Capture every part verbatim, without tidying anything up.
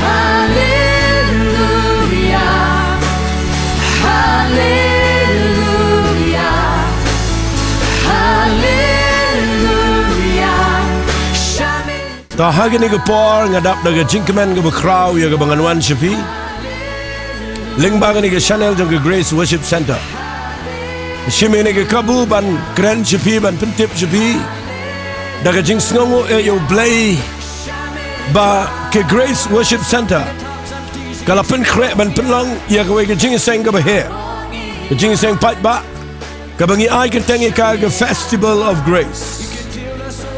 Hallelujah. Hallelujah. Hallelujah. Shamin. To ha kane ka por nga dap da ka jingkmen kaba khraw ïa kaba ngan wan sha phi lyngba kane ka channel jong ka Grace Worship Center. Shim ïa kane ka kabu ban kren sha phi, ban pyntip sha phi da ka jingsngewnguh ïa U Blei ba ka Grace Worship Center ka la pynkhreh ban pynlong ïa kawei ka jingïaseng kaba heh, ka jingïaseng paidbah kaba ngi ai kyrteng ïa ka ka Festival of Grace.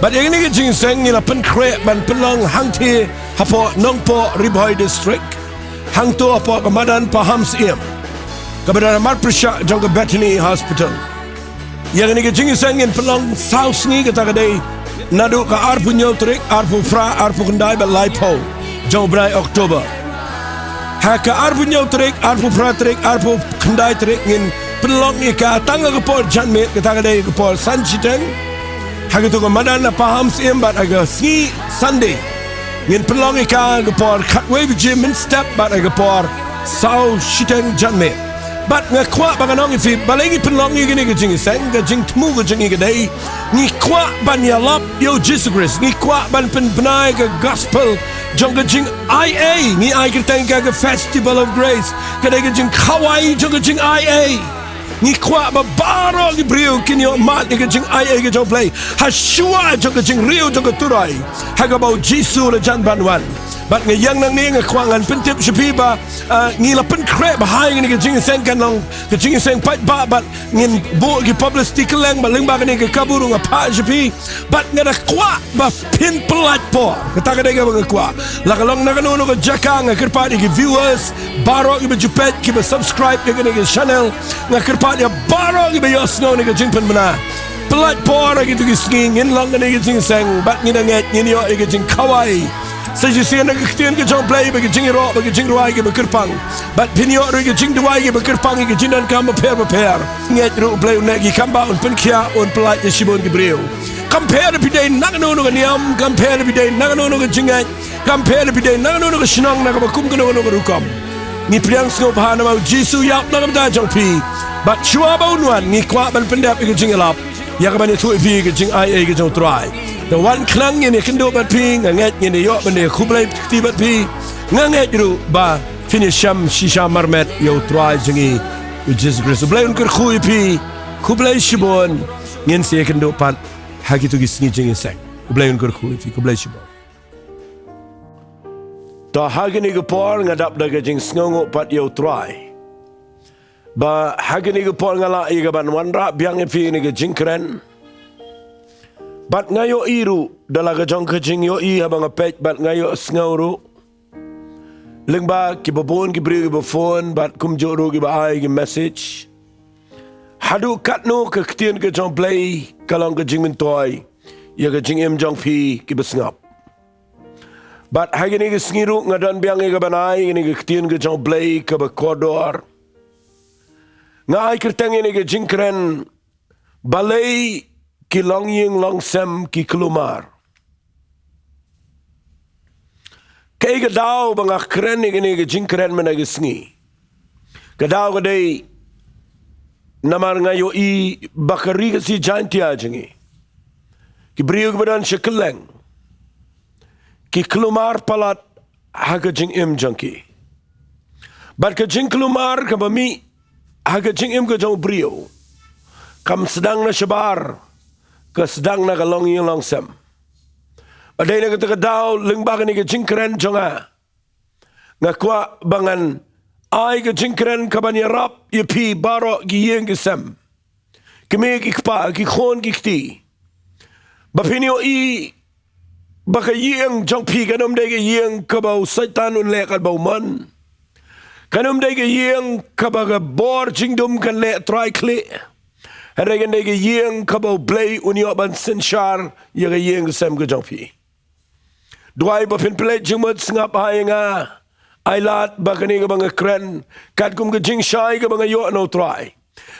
Bad ïa kane ka jingïaseng ngi la pynkhreh ban pynlong hangtei hapoh Nongpoh, Ri Bhoi District, hangto hapoh ka madan Pahamsyiem kaba don ha marpyrshah jong ka Bethany Hospital. Ïa kane ka jingïaseng ngin pynlong saw sngi, kata ka dei naduh ka arphew hynñiew tarik, arphew phra, arphew khyndai bad laiphew jong u bnai October. Ha ka arphew hynñiew tarik, arphew phra tarik, arphew khyndai tarik ngin pynlong ïa ka tang ha ka por janmiet, kata ka dei ka por san shiteng ha kato ka madan na Pahamsyiem, bad ha ka sngi Sunday ngin pynlong ïa ka ha ka por khatwei baje mynstep bad ha ka por saw shiteng janmiet. Bad nga kwah ba ngan ong ïa phi, balei ngi pynlong ïa kane ka jingïaseng, ka jingthmu ka jong ngi ka dei, ngi kwah ban ïalap ïa U Jisu Khrist, ngi kwah ban pynbna ïa ka gospel jong ka jingaiei. Ngi ai kyrteng ïa ka ka Festival of Grace, ka dei ka jingkhawai jong ka jingaiei. Ngi kwah ba baroh ki briew kin ïoh mad ïa ka jingaiei ka jong U Blei ha shuwa jong ka jingriew jong ka Turai ha kaba U Jisu u la jan ban wan. Bad nga ïeng nangne, nga kwah ngan pyntip sha phi ba, ah, ngi la pynkhreh ba ha kane ka jingïaseng kan long ka jingïaseng paidbah, bad ngin buh ki publicity kylleng, bad lyngba kane ka kabu ruh nga phah sha phi. Bad nga da kwah ba phin pyllait por, kata ka dei kaba nga kwah. La ka long na kano kano ka jaka, nga kyrpad ïa ki viewers baroh kiba ju peit, kiba subscribe ïa kane ka channel, nga kyrpad ïa baroh kiba ïohsngew ïa kane ka jingpynbna. Pyllait por ha kito ki sngi, ngin long kane ka jingïaseng bad ngin da ngeit ngin ïoh ïa ka jingkhawai. Sa shisien na ka ktien ka jong U Blei ba ka jingïaroh bad ka jingrwai kiba kyrpang, bad phin ïoh ruh ïa ka jingduwai kiba kyrpang ïa ka jingdonkam bapher bapher. Ngeit ruh U Blei un neh ki kam ba un pynkhiah, un pyllait ïa shibun ki briew. Kam pher phi dei na kano kano ka niam, kam pher phi dei na kano kano ka jingngeit, kam pher phi dei na kano kano ka shnong, na kaba kum kano kano ka rukom, ngi pdiang sngewbha namar U Jisu u ïap na ka bynta jong phi. Bad shuwa ba un wan, ngi kwah ban pyndep ïa ka jingïalap, ïa kaban ïathuh ïa phi ka jingaiei ka jong U Trai. Te wan khnang, ngin ïakynduh bad phi, nga ngeit ngin ïoh ban ïakhublei kti bad phi. Nga ngeit ruh ba phin ïashem shisha marmet ïa U Trai jong ngi U Jisu Khrist. U Blei un kyrkhu ïa phi. Khublei shibun. Ngin sa ïakynduh pat ha kito ki sngi jingïaseng. U Blei un kyrkhu ïa phi. Khublei shibun. To ha kane ka por nga dap da ka jingsngewnguh pat ïa U Trai ba ha kane ka por nga lah ïa kaban wanrah biang ïa phi ïa kane ka jingkren. Bad nga ïohi ruh da la ka jong ka jingïohi haba nga peit, bad nga ïohsngew ruh lyngba kiba bun ki briew kiba phone bad kumjuh ruh kiba ai ki message. Haduh katno ka ktien ka jong U Blei ka long ka jingmyntoi ïa ka jingim jong phi kiba sngap. Bad ha kine ki sngi ruh nga don biang ïa kaban ai kine ki ktien ki jong U Blei kaba kordor. Nga ai kyrteng ïa kine ki jingkren, Balei ki longïing longsem ki kulmar. Kaei ka daw ba nga kren ïa kine ki jingkren mynta ki sngi? Ka daw ka dei namar nga ïohi ba ka ri Khasi Jaiñtia jong ngi, ki briew kiba don sha kylleng ki kulmar palat ha ka jingim jong ki. Bad ka jingkulmar kaba mih ha ka jingim ka jong u briew kam sdang na shabar, ka sdang na ka longïing longsem. Bad dei na kata ka daw lyngba kane ka jingkren jong nga, nga kwah ba ngan ai ka jingkren kaban ïarap ïa phi baroh ki ïing ki sem, ki mei ki kpa, ki khun ki kti, ba phin ïohi ba ka ïing jong phi kan ym dei ka ïing kaba u Soitan un leh katba u mon. Kan ym dei ka ïing kaba ka bor jingdum kan leh trai khlieh. Hynrei kan dei ka ïing kaba U Blei un ïoh ban synshar ïa ka ïing ka sem ka jong phi. Duwai ba phin pynleit jingmut sngap ha ïa nga. Ai lad ba kane kaba nga kren, katkum ka jingshai kaba nga ïoh na U Trai,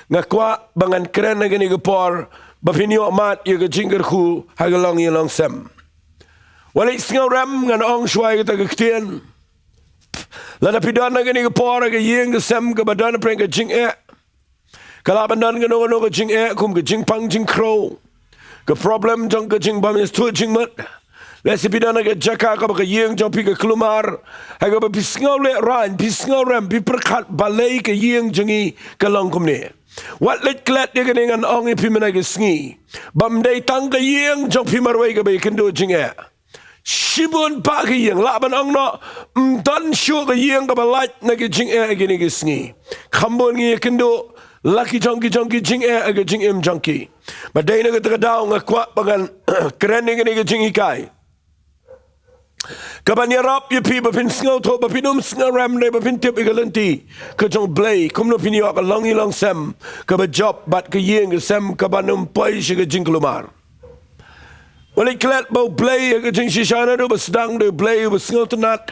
nga kwah ba ngan kren ha kane ka por ba phin ïoh mad ïa ka jingkyrkhu ha ka longïing longsem. Wat leit sngewrem, ngan ong shuwa ïa kata ka ktien. Lada phi don ha kane ka por ha ka ïing ka sem kaba don pyrshah ka jingeh, ka lah ban don kano kano ka jingeh kum ka jingpang jingkhrew, ka problem jong ka jingbym ïasuk jingmut. Lehse phi don ha ka jaka kaba ka ïing jong phi ka kulmar, ha kaba phi sngew lehraiñ, phi sngew rem, phi pyrkhat balei ka ïing jong ngi ka long kumne. Wat leit klet ïa kane, ngan ong ïa phi mynta ka sngi ba ym dei tang ka ïing jong phi marwei kaba ïakynduh jingeh. Shibun bah ki ïing, lah ban ong noh, ym don shuh ka ïing kaba lait na ki jingeh ha kine ki sngi. Kham bun ngi ïakynduh la ki jong ki jong ki jingeh ha ka jingim jong ki. Bad dei na kata ka daw nga kwah ba ngan kren ïa kane ka jinghikai kaban ïarap ïa phi ba phin sngewthuh, ba phin ym sngewrem, ne ba phin tip ïa ka lynti ka jong U Blei, kumno phin ïoh ka longïing longsem kaba jop bad ka ïing ka sem kaban ym poi sha ka jingkulmar. Wat leit klet ba U Blei ha ka jingshisha naduh ba sdang u dei U Blei uba sngewtynnad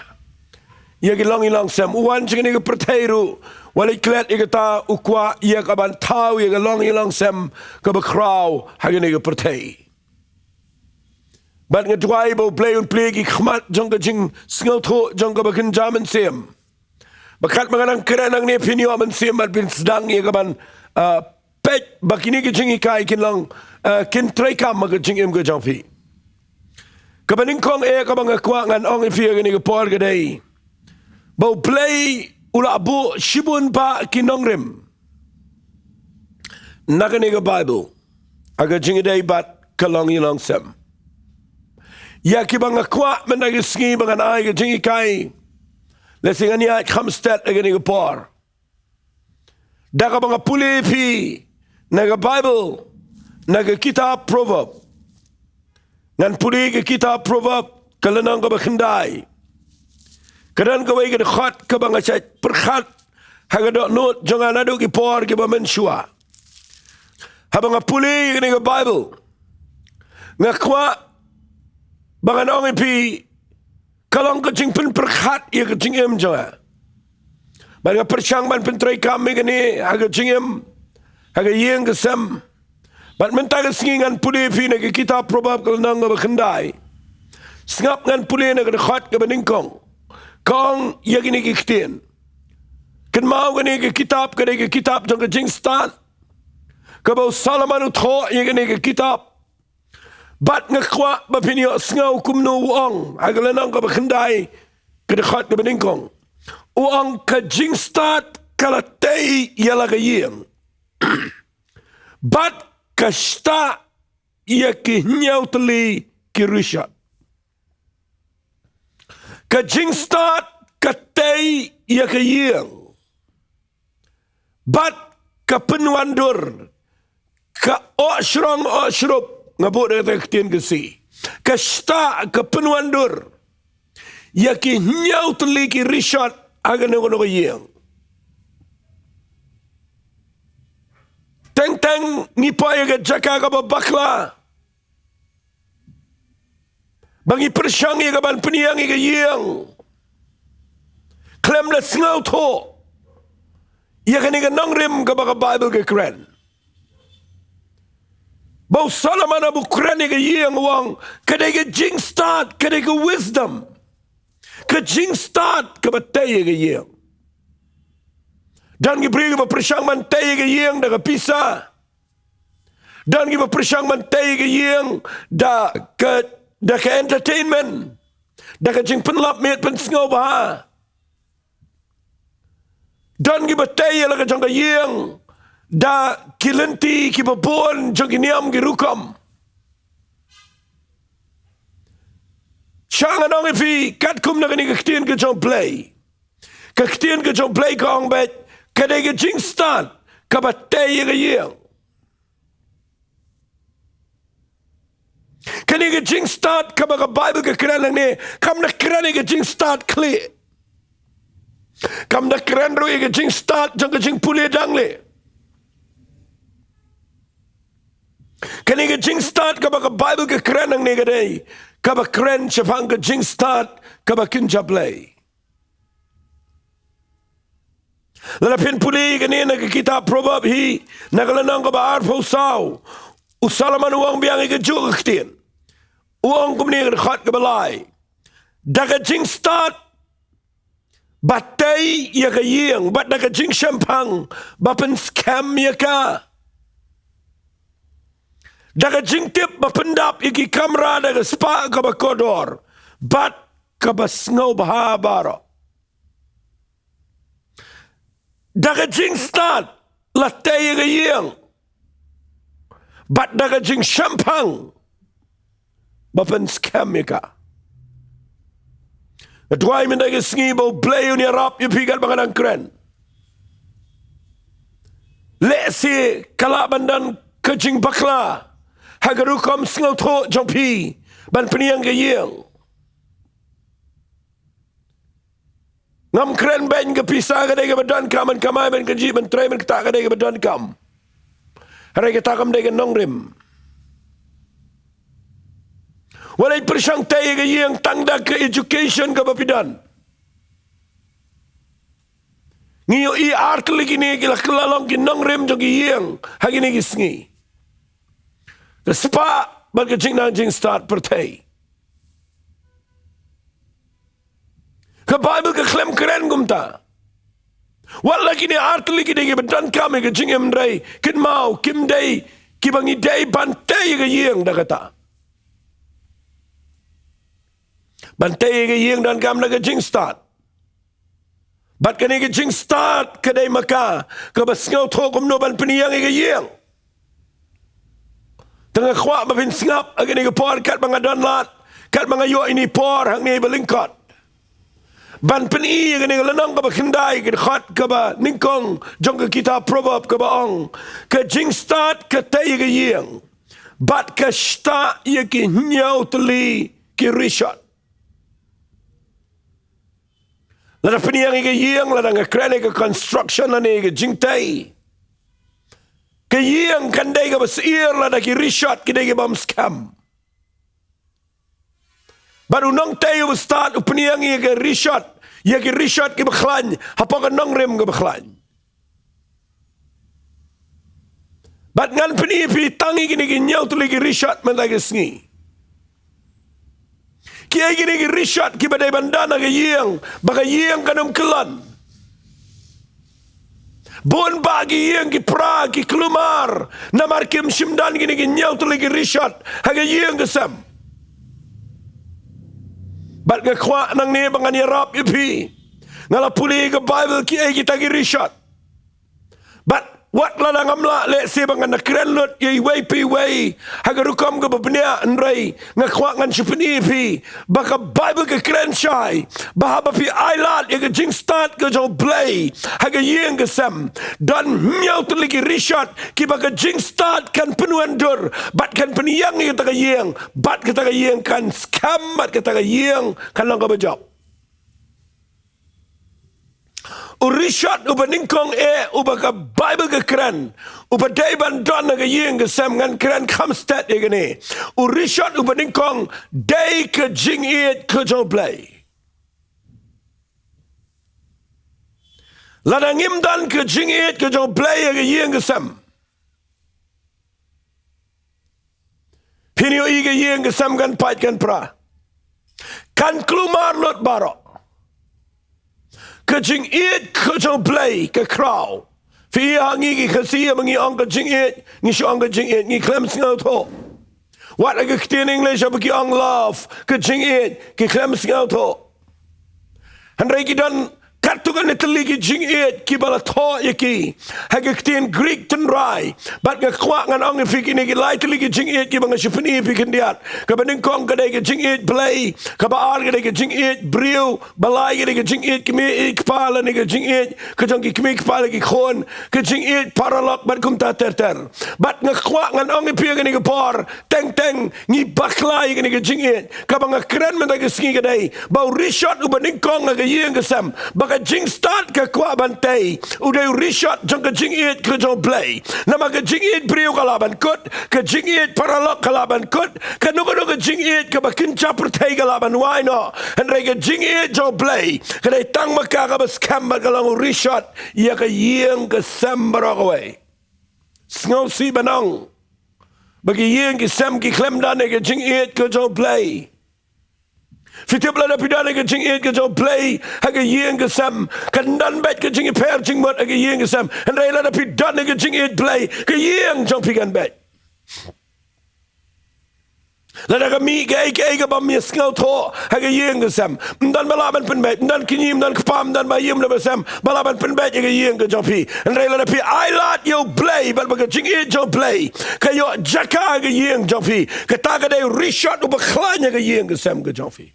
ïa ki longïing longsem. U wan sha kane ka pyrthei ruh, wat leit klet, ïa kata u kwah ïa kaban thaw ïa ka longïing longsem kaba khraw ha kane ka pyrthei. Bad nga duwai ba U Blei un plie ki khmat jong ka jingsngewthuh jong ka ba kynja mynsiem, ba katba nga nang kren hangne phin ïoh mynsiem bad phin sdang ïa kaban, ah, peit ba kine ki jinghikai kin long, ah, kin treikam ha ka jingim ka jong phi. Kaba nyngkong eh kaba nga kwah ngan ong ïa phi ha kane ka por ka dei ba U Blei u la buh shibun bah ki nongrim na kane ka Baibl ha ka jingïadei bad ka longïing longsem. Ïa kiba nga kwah mynta ka sngi ba ngan ai ka jinghikai, lehse ngan ïaid kham stet ha kane ka por da kaba nga pule ïa phi na ka Baibl, na ka kitab Proverb. Ngan pule ka kitab Proverb, ka lynnong kaba khyndai. Ka don kawei ka dkhot kaba nga shait pyrkhat ha ka dohnud jong nga naduh ki por kiba mynshuwa. Haba nga pule ïa kane ka Baibl, nga kwah ba ngan ong ïa phi, ka long ka jingpynpyrkhat ïa ka jingim jong nga. Bad nga pyrshang ban pyntreikam ïa kane ha ka jingim, ha ka ïing ka sem. Bad mynta ka sngi ngan pule ïa phi na ka kitab Proverb, ka lynnong kaba khyndai. Sngap, ngan pule na ka dkhot kaba nyngkong. Ka ong ïa kine ki ktien. Kynmaw, kane ka kitab ka dei ka kitab jong ka Jingstad, kaba u Solomon u thoh ïa kane ka kitab. Bad nga kwah ba phin ïohsngew kumno u ong ha ka lynnong kaba khyndai, ka dkhot kaba nyngkong. U ong, ka jingstad ka la tei ïa la ka ïing, bad ka shtah ïa ki hynñiew tylli ki rishot. Ka jingstad ka tei ïa ka ïing, bad ka pynwandur, ka oh shrong oh shrup, nga buh da ka ktien Khasi. Ka shtah, ka pynwandur ïa ki hynñiew tylli ki rishot ha kano kano ka ïing. Teng teng ngi poi ha ka jaka kaba bakla ba ngi pyrshang ïa kaban pynïeng ïa ka ïing khlem da sngewthuh ïa kane ka nongrim kaba ka Baibl ka kren. Ba u Solomon haba u kren ïa ka ïing u ong, ka dei ka jingstad, ka dei ka wisdom, ka jingstad kaba tei ïa ka ïing. Don ki briew kiba pyrshang ban tei ïa ka ïing da ka pisa. Don kiba pyrshang ban tei ïa ka ïing da ka, da ka entertainment, da ka jingpynlap miet pynsngewbha. Don kiba tei ïa la ka jong ka ïing da ki lynti kiba bun jong ki niam ki rukom. Sha ngan ong ïa phi katkum na kane ka ktien ka jong U Blei. Ka ktien ka jong U Blei ka ong beit, ka dei ka jingstad kaba tei ïa ka ïing. Kane ka jingstad kaba ka Baibl ka kren hangne, kam da kren ïa ka jingstad khlieh. Kam da kren ruh ïa ka jingstad jong ka jingpule dang lieh. Kane ka jingstad kaba ka Baibl ka kren hangne ka dei kaba kren shaphang ka jingstad kaba kynja Blei. Lada phin pule ïa kane na ka kitab Proverb hi, na ka lynnong kaba arphew saw, u Solomon u ong biang ïa kajuh ka ktien. U ong kumne ha ka dkhot kaba lai: Da ka jingstad ba tei ïa ka ïing, bad da ka jingshemphang ba pynskhem ïa ka, da ka jingtip ba pyndap ïa ki kamra da ka spah kaba kordor bad kaba sngewbha baroh. Da ka jingstad la tei ïa ka ïing, bad da ka jingshemphang ba pynskhem ïa ka. Nga duwai mynta ka sngi ba U Blei un ïarap ïa phi katba nga dang kren. Lehse ka lah ban don ka jingbakla ha ka rukom sngewthuh jong phi ban pynïeng ka ïing. Ngam kren beiñ, ka pisa ka dei kaba donkam, ban kamai, ban kynjih, ban trei, ban ktah, ka dei kaba donkam. Hynrei kata kam dei ka nongrim. Wat leit pyrshang tei ïa ka ïing tang da ka education kaba phi don. Ngi ïohi ar tylli kine ki la kylla long ki nongrim jong ki ïing ha kine ki sngi. Ka spah bad ka jingnang jingstad pyrthei. Ka Baibl ka khlem kren kumta. Wat la kine ar tylli ki dei kiba donkam ïa ka jingim, hynrei kynmaw, kim dei kiba ngi dei ban tei ïa ka ïing da kata. Ban tei ïa ka ïing donkam da ka jingstad. Bad kane ka jingstad ka dei ma ka kaba sngewthuh kumno ban pynïeng ïa ka ïing. Te nga kwah ba phin sngap ha kane ka por, katba nga don lad, katba nga ïoh ïa kane ka por hangne ba lyngkot, ban pyni ïa kane ka lynnong kaba khyndai, ka dkhot kaba nyngkong jong ka kitab Proverb, kaba ong: Ka jingstad ka tei ïa ka ïing, bad ka shtah ïa ki hynñiew tylli ki rishot. Lada pynïeng ïa ka ïing, lada nga kren ïa ka construction lane ïa ka jingtei, ka ïing kan dei kaba syier lada ki rishot ki dei kibym skhem. Bad u nongtei uba stad u pynïeng ïa ka rishot, ïa ki rishot kiba khlaiñ, hapoh ka nongrim kaba khlaiñ. Bad ngan pyni ïa phi tang ïa kine ki hynñiew tylli ki rishot mynta ka sngi. Kiei kine ki rishot kiba dei ban don ha ka ïing, ba ka ïing kan ym kyllon? Bun bah ki ïing ki pra, ki kulmar, namar kim shym don kine ki hynñiew tylli ki rishot ha ka ïing ka sem. Bad nga kwah nangne ba ngan ïarap ïa phi. Nga la pule ïa ka Baibl kiei kita ki rishot. Bad wat lada ngam lah lehse ba ngan da kren lut ïa iwei pa iwei ha ka rukom kaba bniah, hynrei nga kwah ngan shu pyni ïa phi ba ka Baibl ka kren shai ba haba phi ailad ïa ka jingstad ka jong U Blei ha ka ïing ka sem, don hynñiew tylli ki rishot kiba ka jingstad kan pynwandur bad kan pynïeng ïa kata ka ïing, bad kata ka ïing kan skhem, bad kata ka ïing kan long kaba jop. U rishot uba nyngkong eh uba ka Baibl ka kren, uba dei ban don ha ka ïing ka sem, ngan kren kham stet ïa kane. U rishot uba nyngkong dei ka jingïeit ka jong U Blei. Lada ngim don ka jingïeit ka jong U Blei ha ka ïing ka sem, phin ïohi ka ïing ka sem kan pait kan pra, kan kulmar lut baroh. Ka jingïeit ka jong U Blei ka khraw. Phi ïa ngi ki Khasi, haba ngi ong ka jingïeit, ngi shu ong ka jingïeit, ngi khlem sngewthuh. Wat ha ka ktien English haba ki ong love, ka jingïeit, ki khlem sngewthuh. Hynrei ki don katto katne tylli ki jingïeit kiba la thoh ïa ki ha ka ktien Greek tynrai. Bad nga kwah ngan ong ïa phi kine ki lai tylli ki jingïeit kiba nga shu pyni ïa phi khyndiat. Kaba nyngkong ka dei ka jingïeit Blei, kaba ar ka dei ka jingïeit briew, ba lai ka dei ka jingïeit kmie ïeit kpa lane ka jingïeit ka jong ki kmie kpa lane ki khun, ka jingïeit paralok bad kumta ter ter. Bad nga kwah ngan ong ïa phi ha kane ka por, teng teng ngi bakla ïa kane ka jingïeit. Kaba nga kren mynta ka sngi ka dei ba u rishot uba nyngkong ha ka ïing ka sem ba ka jingstad ka kwah ban tei, u dei u rishot jong ka jingïeit ka jong U Blei. Namar ka jingïeit briew ka lah ban kut, ka jingïeit paralok ka lah ban kut, kano kano ka jingïeit kaba kynja pyrthei ka lah ban wai noh. Hynrei ka jingïeit jong U Blei ka dei tang ma ka kaba skhem bad ka long u rishot ïa ka ïing ka sem baroh kawei. Sngewsih ban ong ba ki ïing ki sem ki khlem don ïa ka jingïeit ka jong U Blei. Phi tip lada phi don ïa ka jingïeit ka jong U Blei ha ka ïing ka sem, kan don beit ka jingïapher jingmut ha ka ïing ka sem. Hynrei lada phi don ïa ka jingïeit Blei, ka ïing jong phi kan beit. Lada ka mih kaei kaei kaba ym ïasngewthuh ha ka ïing ka sem, ym don ba lah ban pynbeit, ym don kñi, ym don kpa, ym don ba ïew, ym don ba sem ba lah ban pynbeit ïa ka ïing ka jong phi. Hynrei lada phi ailad ïa U Blei bad ba ka jingïeit jong U Blei ka ïoh jaka ha ka ïing jong phi, kata ka dei u rishot uba khlaiñ ha ka ïing ka sem ka jong phi.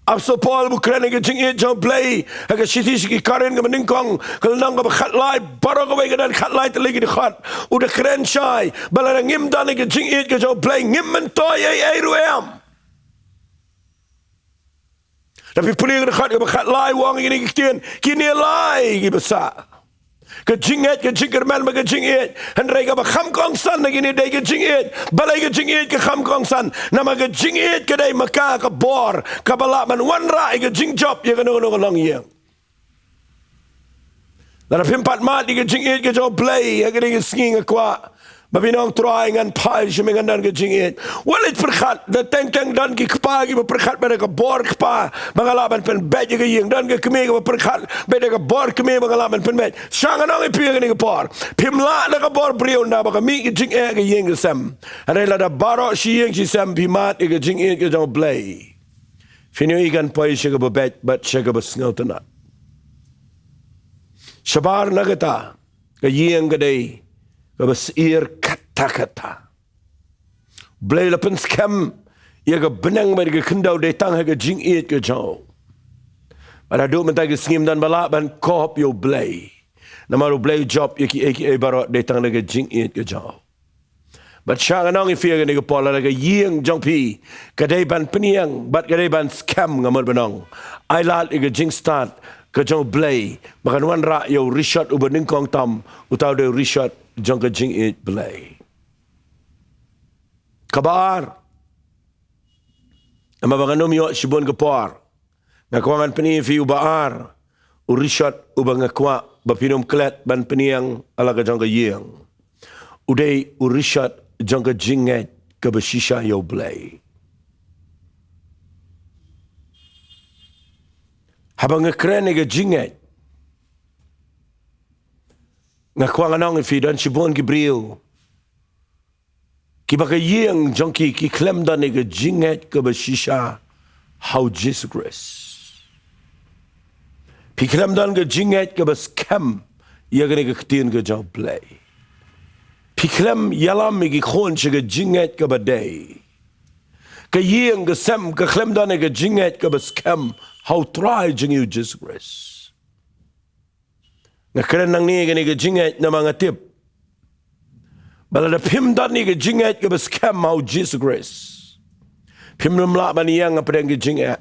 Apostol Paul u kren ïa ka jingïeit jong U Blei ha ka shithi sha ki Korinth kaba nyngkong, ka lynnong kaba khatlai, baroh kawei ka don khatlai tylli ki dkhot. U da kren shai ba lada ngim don ïa ka jingïeit ka jong U Blei, ngim myntoi ei ei ruh em. Lada phi pule ïa ka dkhot kaba khatlai, u ong ïa kine ki ktien, kine lai kiba sah: ka jingngeit, ka jingkyrmen bad ka jingïeit. Hynrei kaba kham kongsan na kine dei ka jingïeit. Balei ka jingïeit ka kham kongsan? Namar ka jingïeit ka dei ma ka ka bor kaba lah ban wanrah ïa ka jingjop ïa kano kano ka longïing. Lada phim pat mad ïa ka jingïeit ka jong U Blei ha kane ka sngi, nga kwah ba phin ong, Trai, ngan phai sha me, ngan don ka jingïeit. Wat leit pyrkhat, da teng teng don ki kpa kiba pyrkhat beit da ka bor kpa ba nga lah ban pynbeit ïa ka ïing. Don ka kmie kaba pyrkhat beit da ka bor kmie ba nga lah ban pynbeit. Sha ngan ong ïa phi ha kane ka por, phim lah da ka bor briew, ynda ba ka mih ka jingeh ha ka ïing ka sem. Hynrei lada baroh shi ïing shi sem phi mad ïa ka jingïeit ka jong U Blei, phin ïohi kan poi sha kaba beit bad sha kaba sngewtynnat. Shabar na kata, ka ïing ka dei kaba sheptieng katta katta. U Blei u la pynskhem ïa ka bneng bad ka khyndew dei tang ha ka jingïeit ka jong u. Bad haduh mynta ka sngi ym don ba lah ban kop ïa U Blei, namar U Blei u jop ïa kiei kiei baroh dei tang da ka jingïeit ka jong u. Bad sha ngan ong ïa phi ha kane ka por, lada ka ïing jong phi ka dei ban pynïeng bad ka dei ban skhem, nga mut ban ong, ailad ïa ka jingstad ka jong U Blei ba kan wanrah ïa u rishot uba nyngkong tam, uta u dei u rishot jong ka jingïeit Blei. Kaba ar, namar ba ngan ym ïoh shibun ka por, nga kwah ngan pyni ïa phi uba ar, u rishot uba nga kwah ba phin ym klet ban pynïeng ha la ka jong ka ïing, u dei u rishot jong ka jingngeit kaba shisha ïa U Blei. Haba nga kren ïa ka jingngeit, nga kwah ngan ong ïa phi, don shibun ki briew kiba ka ïing jong ki, ki khlem don ïa ka jingngeit kaba shisha ha U Jisu Khrist. Phi khlem don ka jingngeit kaba skhem ïa kane ka ktien ka jong U Blei. Phi khlem ïalam ïa ki khun sha ka jingngeit kaba dei. Ka ïing ka sem ka khlem don ïa ka jingngeit kaba skhem ha U Trai jong ngi U Jisu Khrist. Nga kren nangne ïa kane ka jingngeit namar nga tip ba lada phim don ïa ka jingngeit kaba skhem ha U Jisu Khrist, phim lah ban ïeng hapdeng ka jingeh.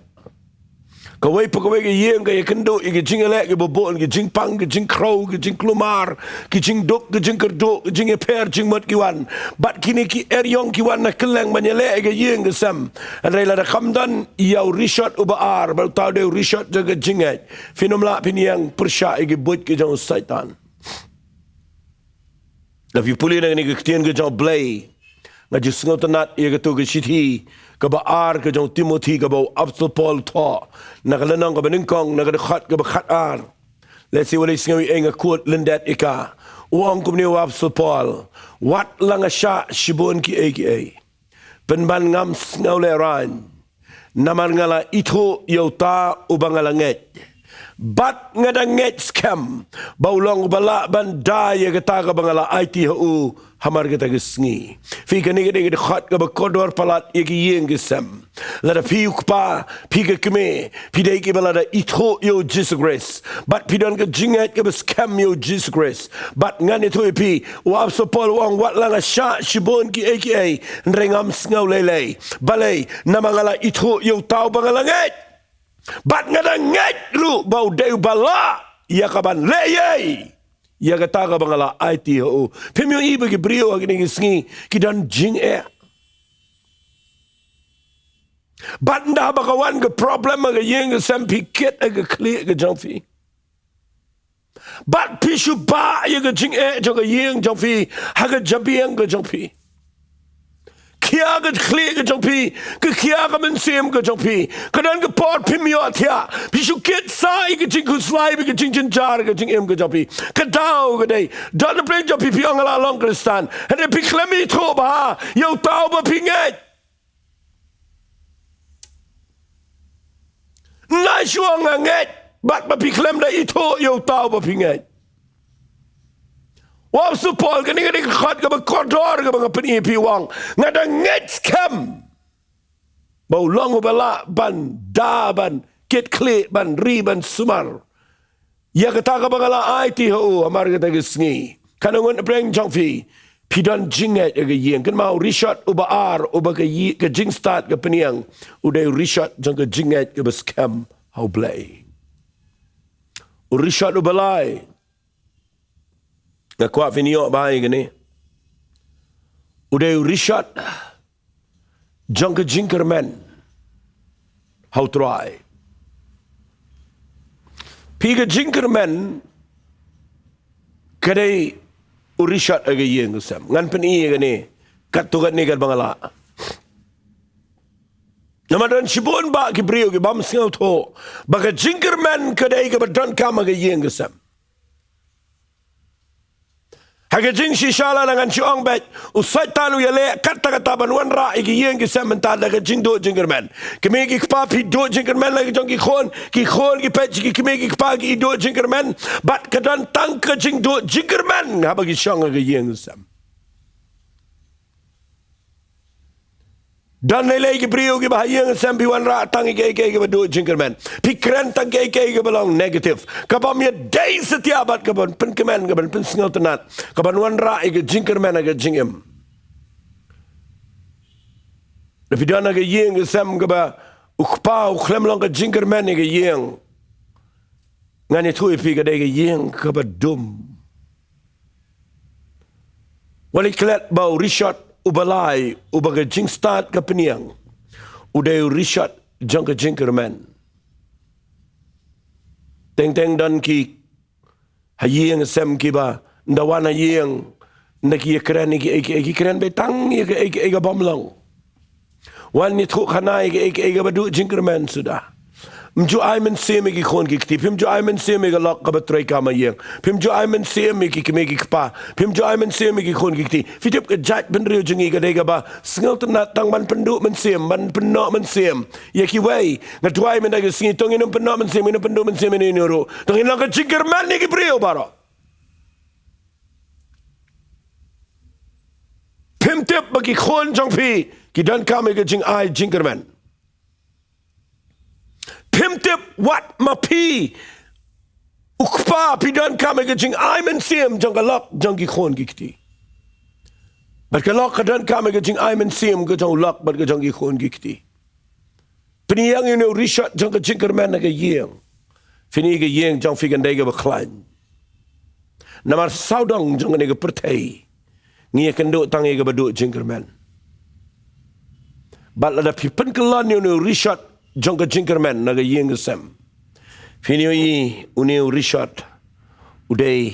Kawei pa kawei ka ïing ka ïakynduh ïa ki jingïaleh kiba bun, ki jingpang, ki jingkhrew, ki jingkulmar, ki jingduk, ki jingkyrduh, ki jingïapher jingmut ki wan. Bad kine ki eriong ki wan na kylleng ban ïaleh ïa ka ïing ka sem. Hynrei lada kam don ïa u rishot uba ar, bad uta u dei u rishot jong ka jingngeit, phin ym lah phin ïeng pyrshah ïa ki buit ki jong u Soitan. Lada phi pule na kane ka ktien ka jong U Blei, nga ju sngewtynnat ïa kato ka shithi kaba ar ka jong u Timothi kaba u Apostol Paul u thoh, na ka lynnong kaba nyngkong, na ka dkhot kaba khatar. Lehse wat leit sngew ei ei, nga quote lyndet ïa ka. U ong kumne u Apostol Paul: Wat la nga shah shibun kiei kiei, pynban ngam sngewlehraiñ, namar nga la ithuh ïa uta uba nga la ngeit, bad nga dang ngeit skhem ba u long uba lah ban da ïa kata kaba nga la aiti ha u hamar kata ka sngi. Phi, kane ka dei ka dkhot kaba kordor palat ïa ki ïing ki sem. Lada phi u kpa, phi ka kmie, phi dei kiba lada ithuh ïa u Jisu Khrist, bad phi don ka jingngeit kaba skhem ïa u Jisu Khrist. Bad ngan ïathuh ïa phi, u Apostol Paul u ong: Wat la nga shah shibun kiei kiei, hynrei ngam sngew lei lei. Balei? Namar nga la ithuh ïa uta uba nga la ngeit, bad nga dang ngeit ruh ba u dei uba lah ïa kaban leh ei ei ïa kata kaba nga la aiti ha u. Phim ïohi ba ki briew ha kine ki sngi ki don jingeh? Bad ynda ba ka wan ka problem ha ka ïing ka sem, phi kit ha ka khlieh ka jong phi, bad phi shu bah ïa ka jingeh jong ka ïing jong phi ha ka jabieng ka jong phi. thiah ka khlieh ka jong phi, ka khiah ka mynsiem ka jong phi. Ka don ka por phim ïoh thiah. Phi shu kit sa ïa ka jingkhuslai bad ka jingjynjar ka jingim ka jong phi. Ka daw ka dei, don na pdeng jong phi phi ong nga la long Khristan, hynrei phi khlem ithuh bha ïa uta uba phi ngeit. Nga shu ong nga ngeit, bad ba phi khlem da ithuh ïa uta uba phi ngeit. U apostol Paul, kane ka dei ka khot kaba kordor kaba nga pyni ïa phi, u ong, nga da ngeit skhem ba u long uba lah ban da, ban kit khlieh, ban ri, ban sumar ïa kata kaba nga la aiti ha u hamar kata ka sngi. Katno ngut na pdeng jong phi phi don jingngeit ha ka ïing? Kynmaw, u rishot uba ar uba ka ïing, ka jingstad ka pynïeng, u dei u rishot jong ka jingngeit kaba skhem ha U Blei. U rishot uba lai, nga kwah phin ïoh bha ïa kane, u dei u rishot jong ka jingkyrmen ha U Trai. Phi, ka jingkyrmen ka dei u rishot ha ka ïing ka sem. Ngan pyni ïa kane katto katne katba nga lah. Namar don shibun bah ki briew ki bym sngewthuh ba ka jingkyrmen ka dei kaba donkam ha ka ïing ka sem. Ha ka jingshisha lada ngan shu ong beit, u Soitan u ïaleh katta katta ban wanrah ïa ki ïing ki sem mynta da ka jingduh jingkyrmen. Kmie ki kpa, phi duh jingkyrmen la ki jong ki khun, ki khun ki peit ki kmie ki kpa ki duh jingkyrmen. Bad ka don tang ka jingduh jingkyrmen haba ki shong ha ka ïing ki sem. Don lei lei ki briew kiba ha ïing sem phi wanrah tang ïa kiei kiei kiba duh jingkyrmen. Phi kren tang kiei kiei kiba long negative, ka bym ïadei satia bad ka ban pynkmen, ka ban pynsngewtynnat, ka ban wanrah ïa ka jingkyrmen ha ka jingim. Lada phi don ha ka ïing ka sem kaba u kpa u khlem long ka jingkyrmen ïa ka ïing, ngan ïathuh ïa phi, ka dei ka ïing kaba dum. Wat leit klet ba u rishot uba lai uba ka jingstad ka pynïeng, u dei u rishot jong ka jingkyrmen. Teng teng don ki ha ïing sem kiba ynda wan ha ïing, ynda ki ïakren ïa kiei kiei, ki kren beit tang ïa kiei kiei ka bym long. Wan ïathuh khana ïa kiei kiei kaba duh jingkyrmen suda. Phim ju ai mynsiem ïa ki khun ki kti, phim ju ai mynsiem ïa ka lok kaba trei kam ha ïing, phim ju ai mynsiem ïa ki kmie ki kpa, phim ju ai mynsiem ïa ki khun ki kti. Phi tip ka jaitbynriew jong ngi ka dei kaba sngewtynnat tang ban pynduh mynsiem, ban pynnoh mynsiem ïa kiwei. Nga duwai mynta ka sngi, to ngin ym pynnoh mynsiem, ngin ym pynduh mynsiem ïano ïano ruh, to ngin long ka jingkyrmen ïa ki briew baroh. Phim tip ba ki khun jong phi ki donkam ïa ka jingai jingkyrmen. Phim tip wat ma phi u kpa phi donkam ïa ka jingai mynsiem jong ka lok jong ki khun ki kti. Bad ka lok ka donkam ïa ka jingai mynsiem ka jong u lok bad ka jong ki khun ki kti. Pynïeng ïa une u rishot jong ka jingkyrmen ha ka ïing. Phin ïohi ka ïing jong phi kan dei kaba khlaiñ. Namar sawdong jong kane ka pyrthei ngi ïakynduh tang ïa kaba duh jingkyrmen. Bad lada phi pynkyllon ïa une u rishot jong ka jingkyrmen na ka ïing ka sem, phin ïohi une u rishot u dei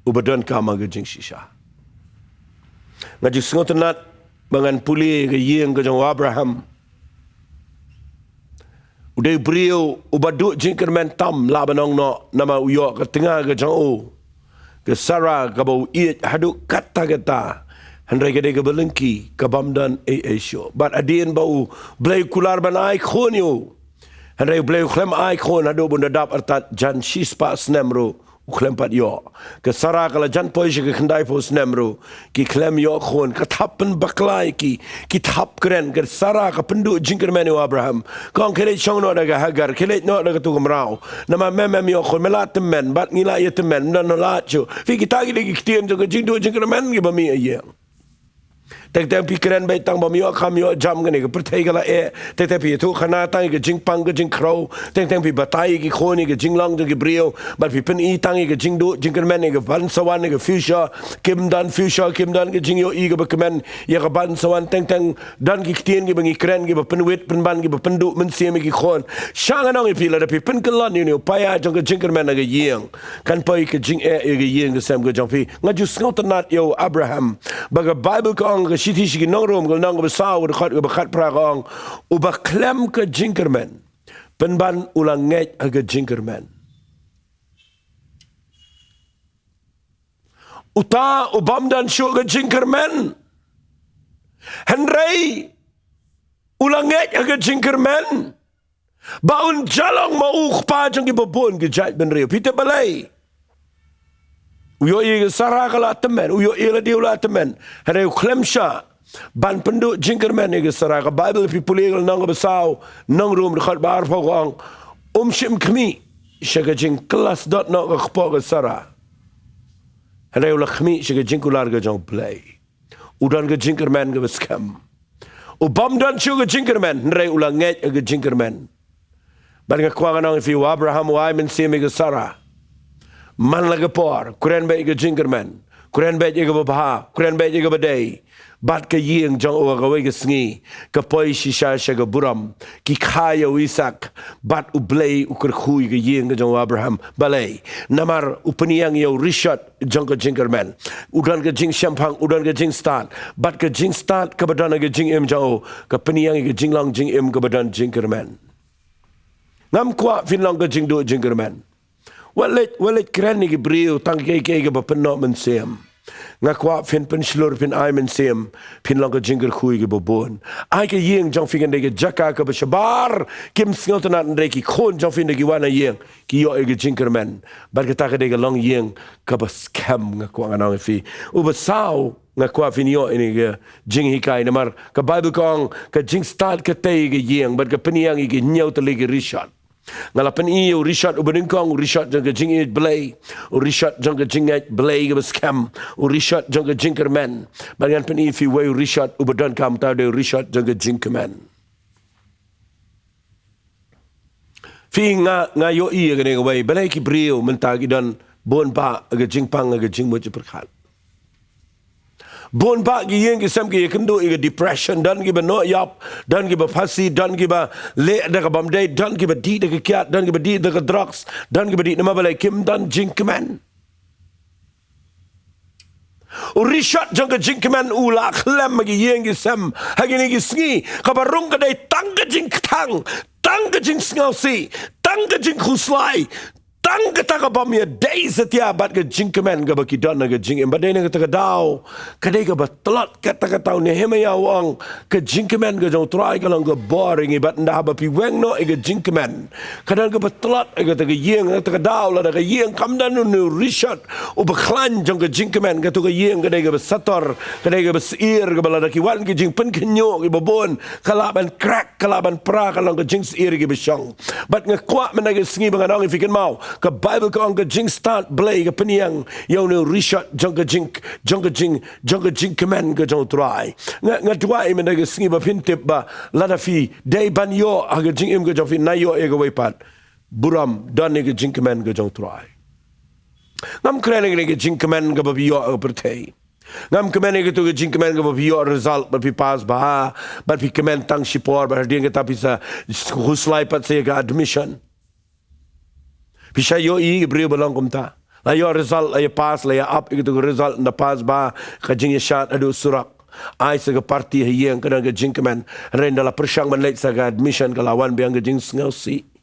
uba donkam ha ka jingshisha. Nga ju sngewtynnat ba ngan pule ka ïing ka jong u Abraham. U dei u briew uba duh jingkyrmen tam lah ban ong noh, namar u ïoh ka tnga ka jong u, ka Sara, kaba u ïeit haduh katta katta. Hynrei ka dei kaba lyngkhi, ka bym don ei ei shuh. Bad hadien ba U Blei u kular ban ai khun ïa u, hynrei U Blei u khlem ai khun haduh ba un da dap artat jan shispah snem ruh u khlem pat ïoh. Ka Sara ka la jan poi sha ka khyndaiphew snem ruh ki khlem ïoh khun. Ka thap pynbakla ïa ki, ki thap kren. Ka Sara ka pynduh jingkyrmen ïa u Abraham. Ka ong, khie leit shong noh da ka Hagar, khie leit noh da katu ka mraw. Namar me mem ïoh khun, me la tymmen bad ngi la ïa tymmen, ym don lad shuh. Phi, kita ki dei ki ktien jong ka jingduh jingkyrmen kiba mih ha ïing. Teng teng phi kren beit tang bym ïoh kam ïoh jam, kane ka pyrthei ka la eh. Teng teng phi ïathuh khana tang ïa ka jingpang ka jingkhrew. Teng teng phi batai ïa ki khun ïa ka jinglong jong ki briew. Bad phi pyni tang ïa ka jingduh jingkyrmen ïa ka ban sa wan, ïa ka future. Kim don future, kim don ka jingïohi kaba kmen ïa ka ban sa wan. Teng teng don ki ktien kiba ngi kren kiba pynwit pynban kiba pynduh mynsiem ïa ki khun. Sha ngan ong ïa phi, lada phi pynkyllon ïa une u paia jong ka jingkyrmen ha ka ïing, kan poi ka jingeh ïa ka ïing ka sem ka jong phi. Nga ju sngewtynnat ïa u Abraham ba ka Baibl ka ong ka Shithi sha ki nong Rom ka lynnong kaba saw ka dkhot kaba khatphra ka ong, uba khlem ka jingkyrmen, pynban u la ngeit ha ka jingkyrmen. Uta u bym don shuh ka jingkyrmen, hynrei u la ngeit ha ka jingkyrmen, ba un ïalong ma u kpa jong kiba bun ki jaitbynriew. Phi tip balei? U ïohi ka Sara ka la tymmen, u ïohi lade u la tymmen, hynrei u khlem shah ban pynduh jingkyrmen ïa ka Sara. Ka Baibl, phi pule ka lynnong kaba saw, nong Rom dkhot ba arphew ka ong, um shym khmih sha ka jingkylla sdot noh ka kpoh ka Sara, hynrei u la khmih sha ka jingkular ka jong U Blei. U don ka jingkyrmen kaba skhem. U bym don shuh ka jingkyrmen, hynrei u la ngeit ha ka jingkyrmen. Bad nga kwah ngan ong ïa phi, u Abraham u ai mynsiem ïa ka Sara man la ka por, kren beit ïa ka jingkyrmen, kren beit ïa kaba bha, kren beit ïa kaba dei, bad ka ïing jong u ha kawei ka sngi ka poi shisha sha ka burom. Ki kha ïa u Isaak, bad U Blei u kyrkhu ïa ka ïing ka jong u Abraham. Balei? Namar u pynïeng ïa u rishot jong ka jingkyrmen. U don ka jingshemphang, u don ka jingstad, bad ka jingstad kaba don ha ka jingim jong u ka pynïeng ïa ka jinglong jingim kaba don jingkyrmen. Ngam kwah phin long ka jingduh jingkyrmen. Wat leit, wat leit kren ïa ki briew tang kiei kiei kaba pynnoh mynsiem. Nga kwah phin pynshlur, phin ai mynsiem, phin long ka jingkyrkhu ïa kiba bun. Ai ka ïing jong phi kan dei ka jaka kaba shabar, kim sngewtynnad, hynrei ki khun jong phi ynda ki wan ha ïing ki ïoh ïa ka jingkyrmen. Bad kata ka dei ka longïing kaba skhem, nga kwah ngan ong ïa phi. Uba saw, nga kwah phin ïoh ïa kane ka jinghikai, namar ka Baibl ka ong, ka jingstad ka tei ka ïing, bad ka pynïeng ïa ki hynñiew tylli ki rishot. Nga la pyni ïa u rishot uba nyngkong, u rishot jong ka jingïeit Blei, u rishot jong ka jingngeit Blei kaba skhem, u rishot jong ka jingkyrmen. Bad ngan pyni ïa phi uwei u rishot uba donkam, uta u dei u rishot jong ka jingkmen. Phi, nga, nga ïohi ïa kane kawei, balei ki briew mynta ki don bun bah ha ka jingpang, ha ka jingmut jingpyrkhat. Bun bah ki ïing ki sem ki ïakynduh ïa ka depression, don kiba noh ïap, don kiba phasi, don kiba leh da ka bym dei, don kiba dih da ka kiad, don kiba dih da ka drugs, don kiba dih namar balei? Kim don jingkmen. U rishot jong ka jingkmen u la khlem ha ki ïing ki sem ha kine ki sngi. Kaba rung ka dei tang ka jingkthang, tang ka jingsngewsih, tang ka jingkhuslai, tang kata ka bym ïadei satia bad ka jingkmen kaba ki don ha ka jingim. Bad dei na kata ka daw ka dei kaba tlot, kata kata u Nehemaïah u ong, ka jingkmen ka jong u Trai ka long ka bor ïa ngi. Bad ynda haba phi weng noh ïa ka jingkmen, ka don kaba tlot ïa kata ka ïing. Kata ka daw lada ka ïing kam don une u rishot uba khlaiñ jong ka jingkmen, kato ka ïing ka dei kaba sator, ka dei kaba syier, kaba lada ki wan ki jingpynkhynñiuh kiba bun, ka lah ban crack, ka lah ban pra, ka long ka jingsyier ïa kiba shong. Bad nga kwah mynta ka sngi ba ngan ong ïa phi, kynmaw, ka Baibl ka ong ka jingstad Blei ka pynïeng ïa une u rishot jong ka jing, jong ka jing, jong ka jingkmen ka jong u Trai. Nga, nga duwai mynta ka sngi ba phin tip ba lada phi dei ban ïoh ha ka jingim ka jong phi, na ïoh ïa kawei pat, burom, don ïa ka jingkmen ka jong u Trai. Ngam kren ïa ka jingkmen kaba phi ïoh ha ka pyrthei. Ngam kmen ïa kato ka jingkmen kaba phi ïoh result, bad phi pass bha, bad phi kmen tang shipor, bad hadien kata phi sa khuslai pat sa ïa ka admission. Phi sa ïohi ki briew ba long kumta. La ïoh result, la ïa pass, la ïa ap ïa kato ka result, ynda pass bha, ka jingïashad haduh surok. Ai sa ka party ha ïing, ka don ka jingkmen. Hynrei ynda la pyrshang ban leit sa ka admission, ka la wan biang ka jingsngewsih.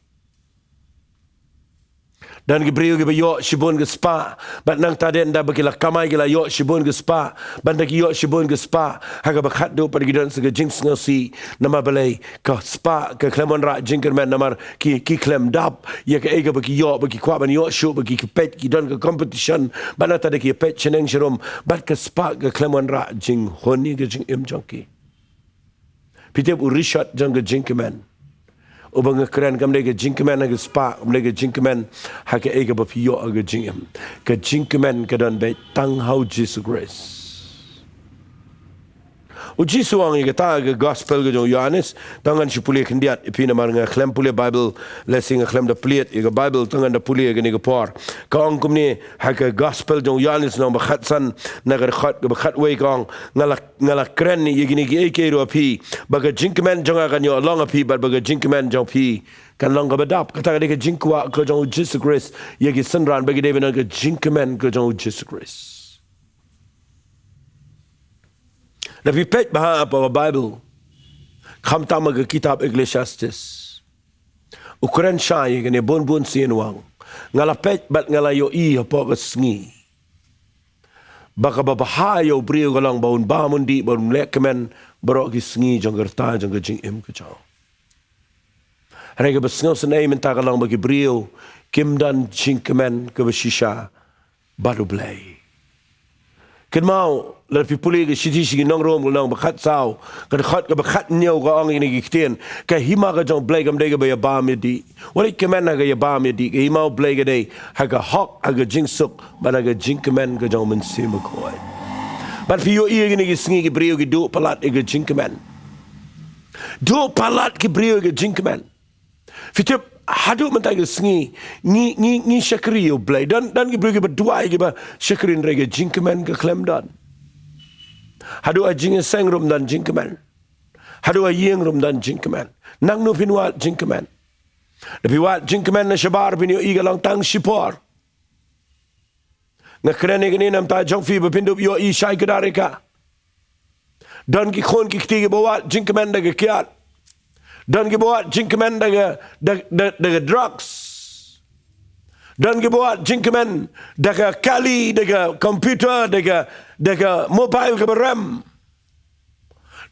Don ki briew kiba ïoh shibun ki spah, bad nangta dei ynda ba ki la kamai ki la ïoh shibun ki spah, bad ynda ki ïoh shibun ki spah, ha kaba khatduh pat ki don sa ka jingsngewsih. Namar balei? Ka spah ka khlem wanrah jingkyrmen, namar ki, ki khlem dap ïa kaei kaba ki ïoh, ba ki kwah ban ïoh shuh, ba ki, ki peit ki don ka competition, bad nangta dei ki peit shaneng sharum, bad ka spah ka khlem wanrah jinghun ïa ka jingim jong ki. Phi tip, u rishot jong ka jingkmen uba nga kren kam dei ka jingkmen ha ka spah, kam dei ka jingkmen ha kaei kaba phi ïoh ha ka jingim. Ka jingkmen ka don beit tang ha u Jisu Khrist. U Jisu u ong ïa kata ha ka gospel ka jong u Ïohannes, to ngan shu pule khyndiat ïa phi namar nga khlem pule Baibl, lehse nga khlem da plie ïa ka Baibl, to ngan da pule ïa kane ka por. Ka ong kumne ha ka gospel jong u Ïohannes lynnong ba khatsan, na ka dkhot kaba khatwei, ka ong, nga la Nga la kren ïa kine kiei kiei ruh ha phi, ba ka jingkmen jong nga kan ïoh long ha phi, bad ba ka jingkmen jong phi kan long kaba dap. Kata ka dei ka jingkwah ka jong u Jisu Khrist ïa ki synran, ba ki dei ban don ka jingkmen ka jong u Jisu Khrist. Da phi peit bha ha ka Baibl, khamtam ha ka kitab Ecclesiastes, u kren shai ïa kane, bun bun sien u ong, nga la peit bad nga la ïohi hapoh ka sngi ba kaba bha ïa u briew ka long ba un bam un dih, ba un leh kmen baroh ki sngi jong ka rta jong ka jingim ka jong u. Hynrei kaba sngewsynei mynta ka long ba ki briew kim don jingkmen kaba shisha bad U Blei. Kynmaw, lada phi pule ka shithi sha ki Nong Rom, ka lynnong ba khatsaw, ka dkhot kaba khathynñiew ka ong ïa kine ki ktien: Ka hima ka jong U Blei kam dei kaba ïa bam ïa dih. Wat leh kmen ha ka ïa bam ïa dih. Ka hima U Blei ka dei ha ka hok, ha ka jingsuk bad ha ka jingkmen ka jong U Mynsiem Bakhuid. Bad phi ïohi ïa kine ki sngi ki briew ki duh palat ïa ka jingkmen. Duh palat ki briew ïa ka jingkmen. Phi tip, haduh mynta ka sngi ngi, ngi, ngi shakri ïa U Blei. Don, don ki briew kiba duwai, kiba shakri, hynrei ka jingkmen ka khlem don. Haduh ha jingïaseng ruh ym don jingkmen. Haduh ha ïing ruh ym don jingkmen. Nangno phin wad jingkmen? Da phi wad jingkmen na shabar, phin ïohi ka long tang shipor. Nga kren ïa kane namar jong phi ba phin dup ïohi shai kdar ïa ka. Don ki khun ki kti kiba wad jingkmen da ka kiad. Don kiba wad jingkmen da ka, da, da, da ka drugs. Don kiba wad jingkmen da ka kali, da ka computer, da ka, da ka mobile kaba rem.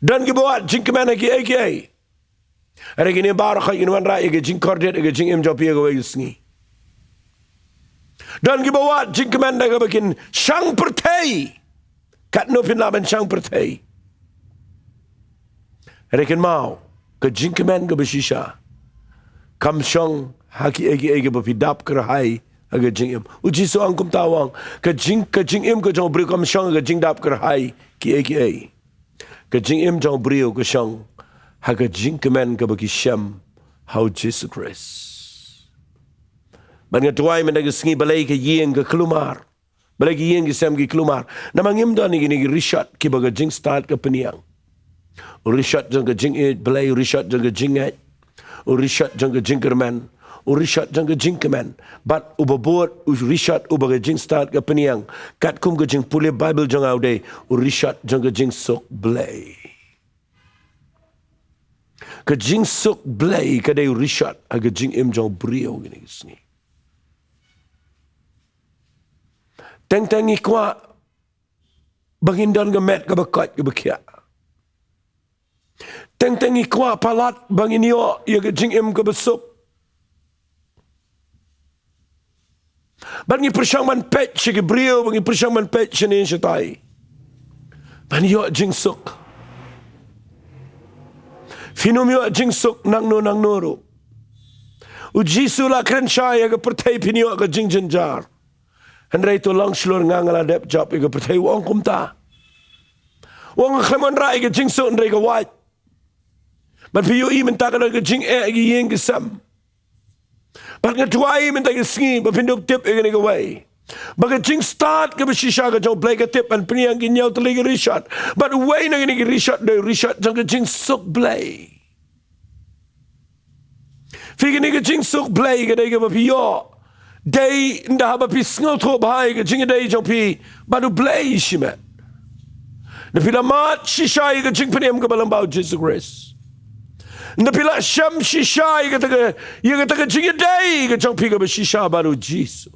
Don kiba wad jingkmen ha kiei kiei. Hynrei kine baroh kin wanrah ïa ka jingkordit ïa ka jingim jong phi ha kawei ka sngi. Don kiba wad jingkmen da kaba kin shang pyrthei. Katno phin lah ban shang pyrthei? Hynrei kynmaw, ka jingkmen kaba shisha kam shong ha kiei kiei kiba phi dap kyrhai ha ka jingim. U Jisu u ong kumta, u ong, ka jing, ka jingim ka jong u briew kam shong ha ka jingdap kyrhai kiei kiei. Ka jingim jong u briew ka shong ha ka jingkmen kaba ki shem ha U Jisu Khrist. Bad nga duwai mynta ka sngi, balei ka ïing ka kulmar? Balei ki ïing ki sem ki kulmar? Namar ngim don ïa kine ki rishot kiba ka jingstad ka pynïeng. U rishot jong ka jingïeit Blei, u rishot jong ka jingngeit, u rishot jong ka jingkyrmen, u rishot jong ka jingkmen. Bad uba bud, u rishot uba ka jingstad ka pynïeng, katkum ka jingpule Baibl jong nga, u dei u rishot jong ka jingsuk Blei. Ka jingsuk Blei ka dei u rishot ha ka jingim jong u briew kine ki sngi. Teng teng ngi kwah ba ngin don ka met kaba koit kaba khiah. Teng teng ngi kwah palat ba ngin ïoh ïa ka jingim kaba suk. Bad ngi pyrshang ban peit sha ki briew, bad ngi pyrshang ban peit shane shatai, ban ïoh jingsuk. Phin ym ïoh jingsuk nangno nangno ruh. U Jisu u la kren shai, ha ka pyrthei phin ïoh ka jingjynjar, hynrei to long shlur, nga nga la dep jop ïa ka pyrthei, u ong kumta. U ong, nga khlem wanrah ïa ka jingsuk hynrei ka wait. Bad phi ïohi mynta ka don ka jingeh ha ki ïing ki sem. Bad nga duwai mynta ka sngi ba phin dup tip ïa kane kawei, ba ka jingstad kaba shisha ka jong u Blei ka tip ban pynïeng ki hynñiew tylli ki rishot. Bad uwei na kine ki rishot dei u rishot jong ka jingsuk Blei. Phi, kane ka jingsuk Blei ka dei kaba phi ïoh dei ynda haba phi sngewthuh bha ïa ka jingïadei jong phi bad u Blei shimet. Ynda phi la mad shisha ïa ka jingpynim kaba lyngba u Jisu Khrist. Ynda phi la shem shisha ïa kata ka, ïa kata ka jingïadei ka jong phi kaba shisha bad u Jisu,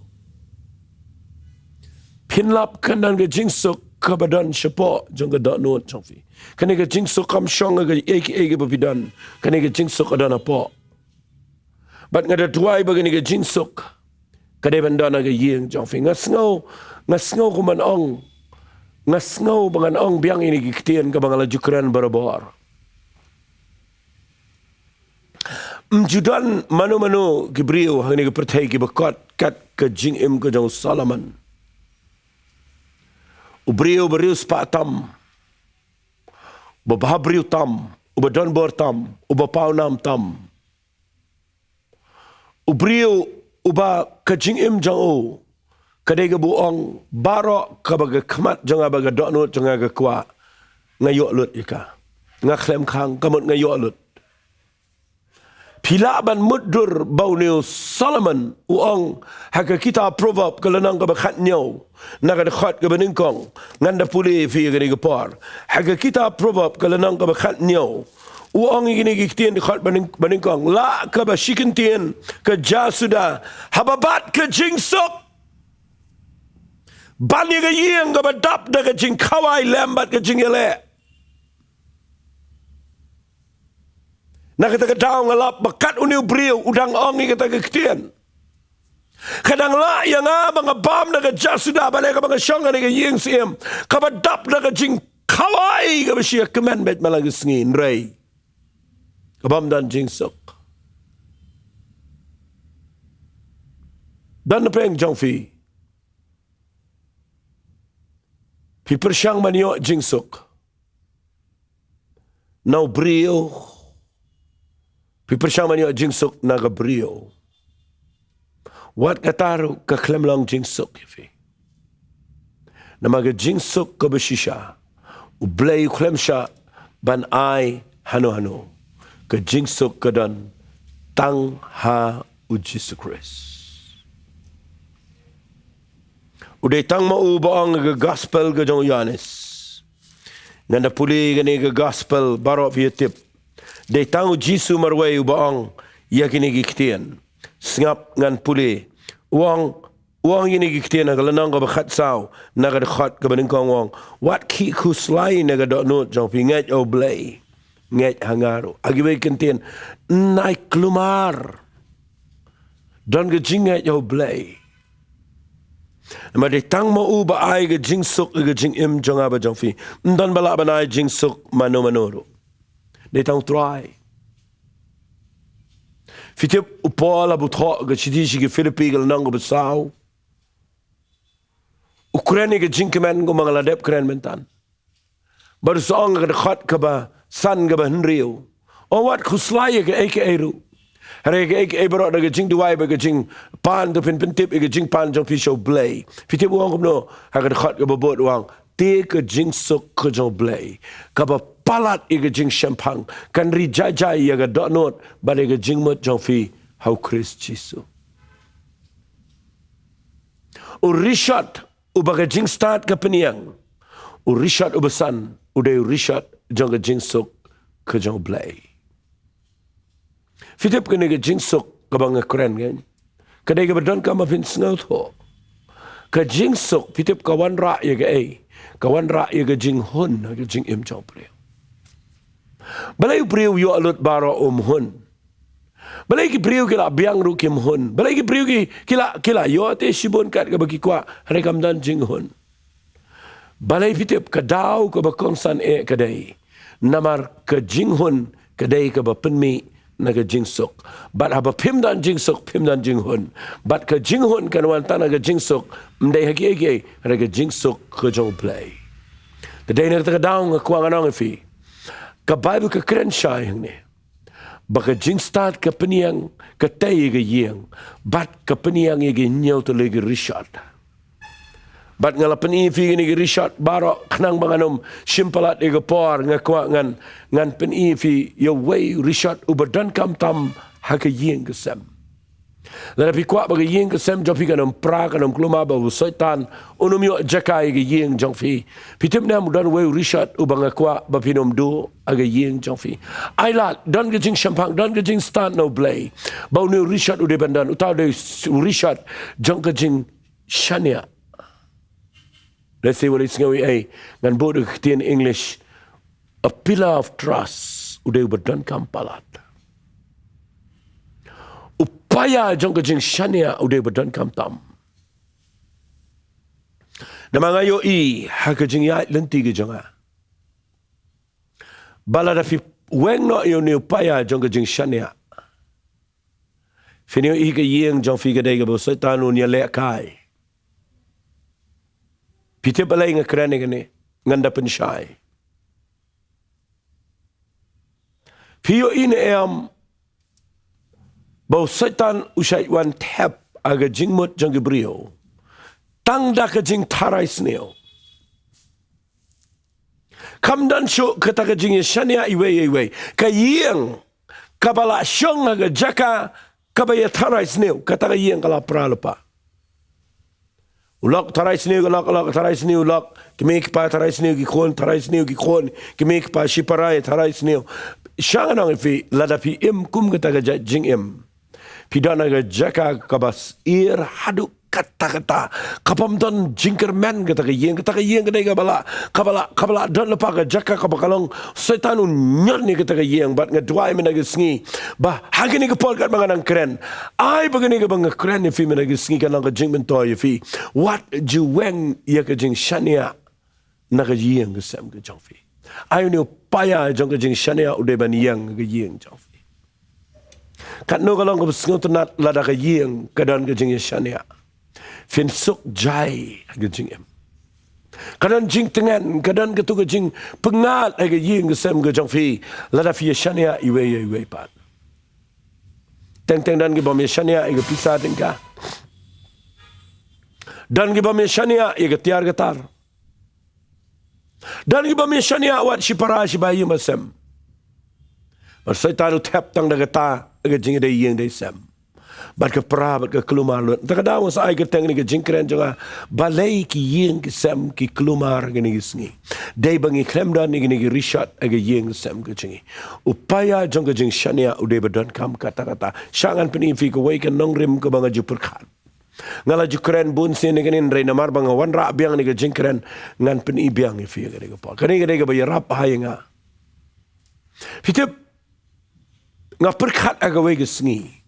phin lap kan don ka jingsuk kaba don shapoh jong ka dohnud jong phi. Kane ka jingsuk kam shong ha kiei kiei kiba phi don. Kane ka jingsuk ka don hapoh. Bad nga da duwai ba kane ka jingsuk ka dei ban don ha ka ïing jong phi. Nga sngew, nga sngew kum ban ong, nga sngew ba ngan ong biang ïa kine ki ktien kaba nga la ju kren barabor. Ym ju don mano mano ki briew ha kane ka pyrthei kiba kot kat ka jingim ka jong u Solomon. U briew uba riewspah tam, uba bhabriew tam, uba donbor tam, uba pawnam tam. U briew uba ka jingim jong u ka dei kaba u ong, baroh kaba ka khmat jong nga bad ka dohnud jong nga ka kwah, nga ïoh lut ïa ka. Nga khlem khang, ka mut nga ïoh lut. Phi lah ban mutdur ba une u Solomon u ong ha ka kitab Proverb ka lynnong kaba khathynñiew na ka dkhot kaba nyngkong, ngan da pule ïa phi ïa kane ka por. Ha ka kitab Proverb ka lynnong kaba khathynñiew, u ong ïa kine ki ktien, dkhot ba nyng-, ba nyngkong: Lah kaba shi kyntien ka jasuda haba bat ka jingsuk ban ïa ka ïing kaba dap da ka jingkhawai lem bad ka jingïaleh. Na kata ka daw nga lap ba kat une u briew u dang ong ïa kata ka ktien. Ka dang lah ïa nga ba nga bam da ka jasuda, balei kaba nga shong ha kane ka ïing syiem kaba dap da ka jingkhawai kaba shi ïa kmen beit man la ka sngi, hynrei ka bym don jingsuk. Don na pdeng jong phi, phi pyrshang ban ïoh jingsuk na u briew? Phi pyrshang ban ïoh jingsuk na ka briew? Wat kata ruh ka khlem long jingsuk ïa phi. Namar ka jingsuk kaba shisha U Blei u khlem shah ban ai hano hano. Ka jingsuk ka don tang ha U Jisu Khrist. U dei tang ma u ba ong ha ka gospel ka jong u Ïoannis. Ngan da pule kane ka gospel baroh phi ïa tip. Dei tang U Jisu marwei uba ong ïa kine ki ktien. Sngap ngan pule. U ong, u ong ïa kine ki ktien ha ka lynnong kaba khatsaw, na ka dkhot kaba nyngkong, u ong: Wat khih khuslai na ka dohnud jong phi, ngeit ha U Blei, ngeit ha nga ruh. Ha kiwei ki kyntien, nai kulmar. Don ka jingngeit ha U Blei. Namar dei tang ma u ba ai ka jingsuk ïa ka jingim jong nga bad jong phi. Ym don ba lah ban ai jingsuk mano mano ruh. Dei tang U Trai. Phi tip, u Paul haba u thoh ka shithi sha ki Philippi ka lynnong kaba saw, u kren ïa ka jingkmen kumba nga la dep kren mynta. Bad u sa ong ha ka dkhot kaba san, kaba hynriew, u ong: Wat khuslai ïa kaei kaei ruh. Hynrei kaei kaei baroh, da ka jingduwai bad ka jingpan, to phin pyntip ïa ka jingpan jong phi sha U Blei. Phi tip u ong kumno ha ka dkhot kaba bud? U ong: Te ka jingsuk ka jong U Blei, kaba palat ïa ka jingshemphang, kan ri jai jai ïa ka dohnud bad ïa ka jingmut jong phi ha U Khrist Jisu. U rishot uba ka jingstad ka pynïeng. U rishot uba san u dei u rishot jong ka jingsuk ka jong U Blei. Phi tip, kane ka jingsuk kaba nga kren, kan, ka dei kaba donkam ba phin sngewthuh. Ka jingsuk, phi tip, ka wanrah ïa kaei? Ka wanrah ïa ka jinghun ha ka jingim jong u briew. Balei u briew u ïoh lut baroh um hun? Balei ki briew ki la biang ruh kim hun? Balei ki briew ki, ki la, ki la ïoh te shibun kat kaba ki kwah, hynrei kam don jinghun? Balei? Phi tip, ka daw kaba kongsan eh ka dei namar ka jinghun ka dei kaba pynmih na ka jingsuk. Bad haba phim don jingsuk, phim don jinghun. Bad ka jinghun kan wan tang na ka jingsuk, ym dei ha kiei kiei, hynrei ka jingsuk ka jong U Blei. Ka dei na kata ka daw nga kwah ngan ong ïa phi, ka Baibl ka kren shai hangne ba ka jingstad ka pynïeng ka tei ïa ka ïing, bad ka pynïeng ïa ki hynñiew tylli ki rishot. Bad nga la pyni ïa phi kine ki rishot baroh khnang ba ngan ym shim palat ïa ka por. Nga kwah ngan, ngan pyni ïa phi ïa uwei u rishot uba donkam tam ha ka ïing ka sem. Lada phi kwah ba ka ïing ka sem jong phi kan ym pra, kan ym kulmar, ba u Soitan un ym ïoh jaka ïa ka ïing jong phi, phi tip ne em, u don uwei u rishot uba nga kwah ba phin ym duh ha ka ïing jong phi. Ai lad, don ka jingshemphang, don ka jingstad na U Blei, ba une u rishot u dei ban don. Uta u dei u rishot jong ka jingshaniah. Lehse wat la sngew ei ei, ngan bud da ka ktien English, a pillar of trust, u dei uba donkam palat. U paia jong ka jingshaniah u dei uba donkam tam. Namar nga ïohi ha ka jingïaid lynti ka jong nga ba lada phi weng noh ïa une u paia jong ka jingshaniah, phin ïohi ka ïing jong phi ka dei kaba u Soitan un ïalehkai. Phi tip balei nga kren ïa kane? Ngan da pynshai. Phi ïohi ne em ba u Soitan u shait wan thep ha ka jingmut jong ki briew tang da ka jingtharai sniew? Kam don shuh kata ka jingïashaniah iwei ïa iwei. Ka ïing kaba la shong ha ka jaka kaba ïa tharai sniew, kata ka ïing ka la pra lypa. U lok tharai sniew, ka lok, ka lok tharai sniew, u lok, ki mei ki pa tharai sniew, ki khun tharai sniew, ki khun, ki mei ki pa shipara tharai sniew. Shang nang phi, lada phi im kum kata ka jingim, phi don ha ka jaka kaba sniew haduh katta katta, kaba ym don jingkyrmen kata ka ïing, kata ka ïing ka dei kaba la, kaba la, kaba la don lypa, ka jaka kaba ka long Soitan u ñion ïa kata ka ïing. Bad nga duwai mynta ka sngi ba ha kane ka por katba nga nang kren, ai ba kane kaba nga kren ïa phi mynta ka sngi kan long ka jingmyntoi ïa phi. Wat ju weng ïa ka jingshaniah na ka ïing ka sem ka jong phi. Ai une u paia jong ka jingshaniah u dei ban ïeng ha ka ïing jong phi. Katno ka long kaba sngewtynnat lada ka ïing ka don ka jingïashaniah. Phin suk jai ha ka jingim. Ka don jingtngen, ka don katu ka jingpyngngad ha ka ïing ka sem ka jong phi, lada phi ïashaniah iwei ïa iwei pat. Teng teng don ki bym ïashaniah ïa ka pisa tyngka. Don ki bym ïashaniah ïa ka tiar ka tar. Don ki bym ïashaniah wat shipara shibai ïing ba sem. Bad Soitan u thep tang da kata, ka jingïadei ïing dei sem. Bad ka pra, bad ka kulmar lut. Te ka daw nga sa ai kyrteng ïa kane ka jingkren jong nga, balei ki ïing ki sem ki kulmar kine ki sngi. Dei ba ngi khlem don ïa kine ki rishot ha ka ïing sem ka jong ngi. U paia jong ka jingshaniah u dei ba donkam katta katta. Sha ngan pyni phi kawei ka nongrim kaba nga ju pyrkhat. Nga la ju kren bun sien ïa kane, hynrei namar ba nga wanrah biang ïa kane ka jingkren, ngan pyni biang ïa phi ïa kane ka por. Kane ka dei kaba ïarap ha ïa nga. Phi tip, nga pyrkhat ha kawei ka sngi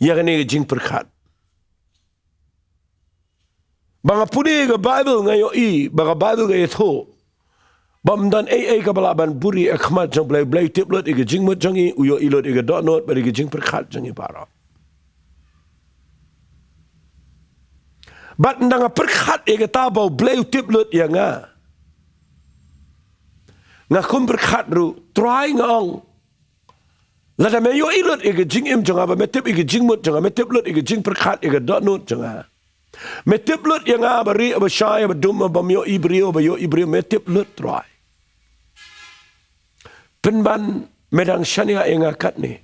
ïa kane ka jingpyrkhat. Ba nga pule ka Baibl nga ïohi ba ka Baibl ka ïathuh ba ym don ei ei kaba lah ban buhrieh ha khmat jong U Blei. U Blei u tip lut ïa ka jingmut jong ngi, u ïohi lut ïa ka dohnud bad ïa ka jingpyrkhat jong ngi baroh. Bad ynda nga pyrkhat ïa kata ba U Blei u tip lut ïa nga, nga kum pyrkhat ruh, Trai, nga ong, lada me ïohi lut ïa ka jingim jong nga, ba me tip ïa ka jingmut jong nga, me tip lut ïa ka jingpyrkhat, ïa ka dohnud jong nga, me tip lut ïa nga ba rieh ba shai, ba dum, ba ym ïohi briew, ba ïohi briew, me tip lut, Trai. Pynban me dang shaniah ïa nga katne.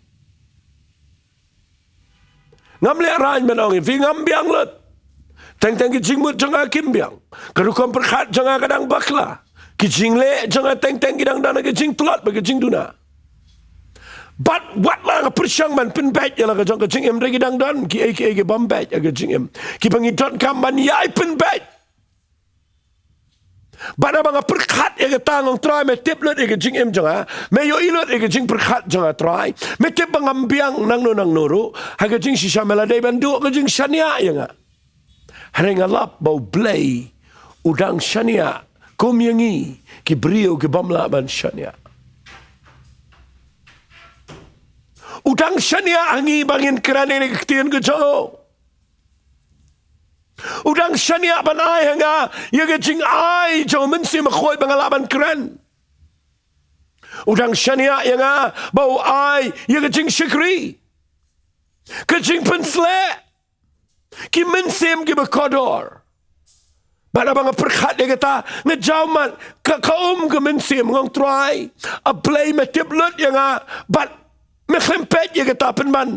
Ngam lehraiñ ban ong ïa phi, ngam biang lut. Teng teng ki jingmut jong nga kim biang. Ka rukom pyrkhat jong nga ka dang bakla. Ki jingleh jong nga teng teng ki dang don ha ka jingtlot bad ka jingduna. Bad wat la nga pyrshang ban pynbeit ïa la ka jong ka jingim, hynrei ki dang don kiei kiei ki bym beit ha ka jingim, kiba ngi donkam ban ïai pynbeit. Bad haba nga pyrkhat ïa kata, nga ong, Trai, me tip lut ïa ka jingim jong nga, me ïohi lut ïa ka jingpyrkhat jong nga, Trai. Me tip ba ngam biang nangno nangno ruh. Ha ka jingshisha me la dei ban duh ka jingshaniah ïa nga. Hynrei nga lap ba U Blei u dang shaniah kum ïa ngi ki briew ki bym lah ban shaniah. U dang shaniah ha ngi ba ngin kren ïa ka ktien ka jong u. U dang shaniah ban ai ha nga ïa ka jingai jong U Mynsiem Bakhuid ba nga lah ban kren. U dang shaniah ïa nga ba u ai ïa ka jingshakri, ka jingpynsleh, ki mynsiem kiba kordor. Bad haba nga pyrkhat ïa kata, nga jaw mat ka, ka um ka mynsiem, nga ong, Trai, A Blei, me tip lut ïa nga, bad me khlem peit ïa kata, pynban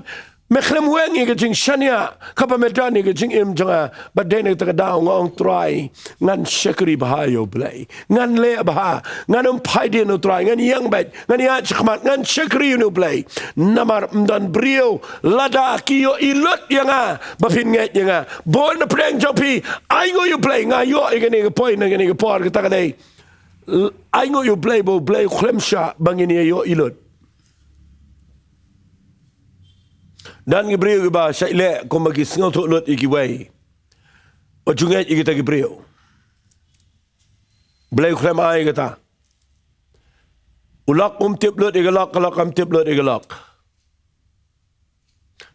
me khlem weng ïa ka jingshaniah kaba me don ïa ka jingim jong nga. Bad dei na kata ka daw nga ong, Trai, ngan shakri bha ïa U Blei, ngan leh bha, ngan ym phai dien, Trai, ngan ïeng beit, ngan ïaid shakhmat, ngan shakri ïa U Blei. Namar ym don briew, lada ki ïohi lut ïa nga, ba phin ngeit ïa nga. Bun na pdeng jong phi, ainguh ïa U Blei, nga ïoh ïa kane ka point, ïa kane ka por, kata ka dei, ainguh ïa U Blei ba U Blei u khlem shah ba ngin ïa ïohi lut. Don ki briew kiba shait leh kumba ki sngewthuh lut ïa kiwei. Wat ju ngeit ïa kita ki briew. U Blei u khlem ai kata. U lok um tip lut ïa ka lok, ka lok kam tip lut ïa ka lok.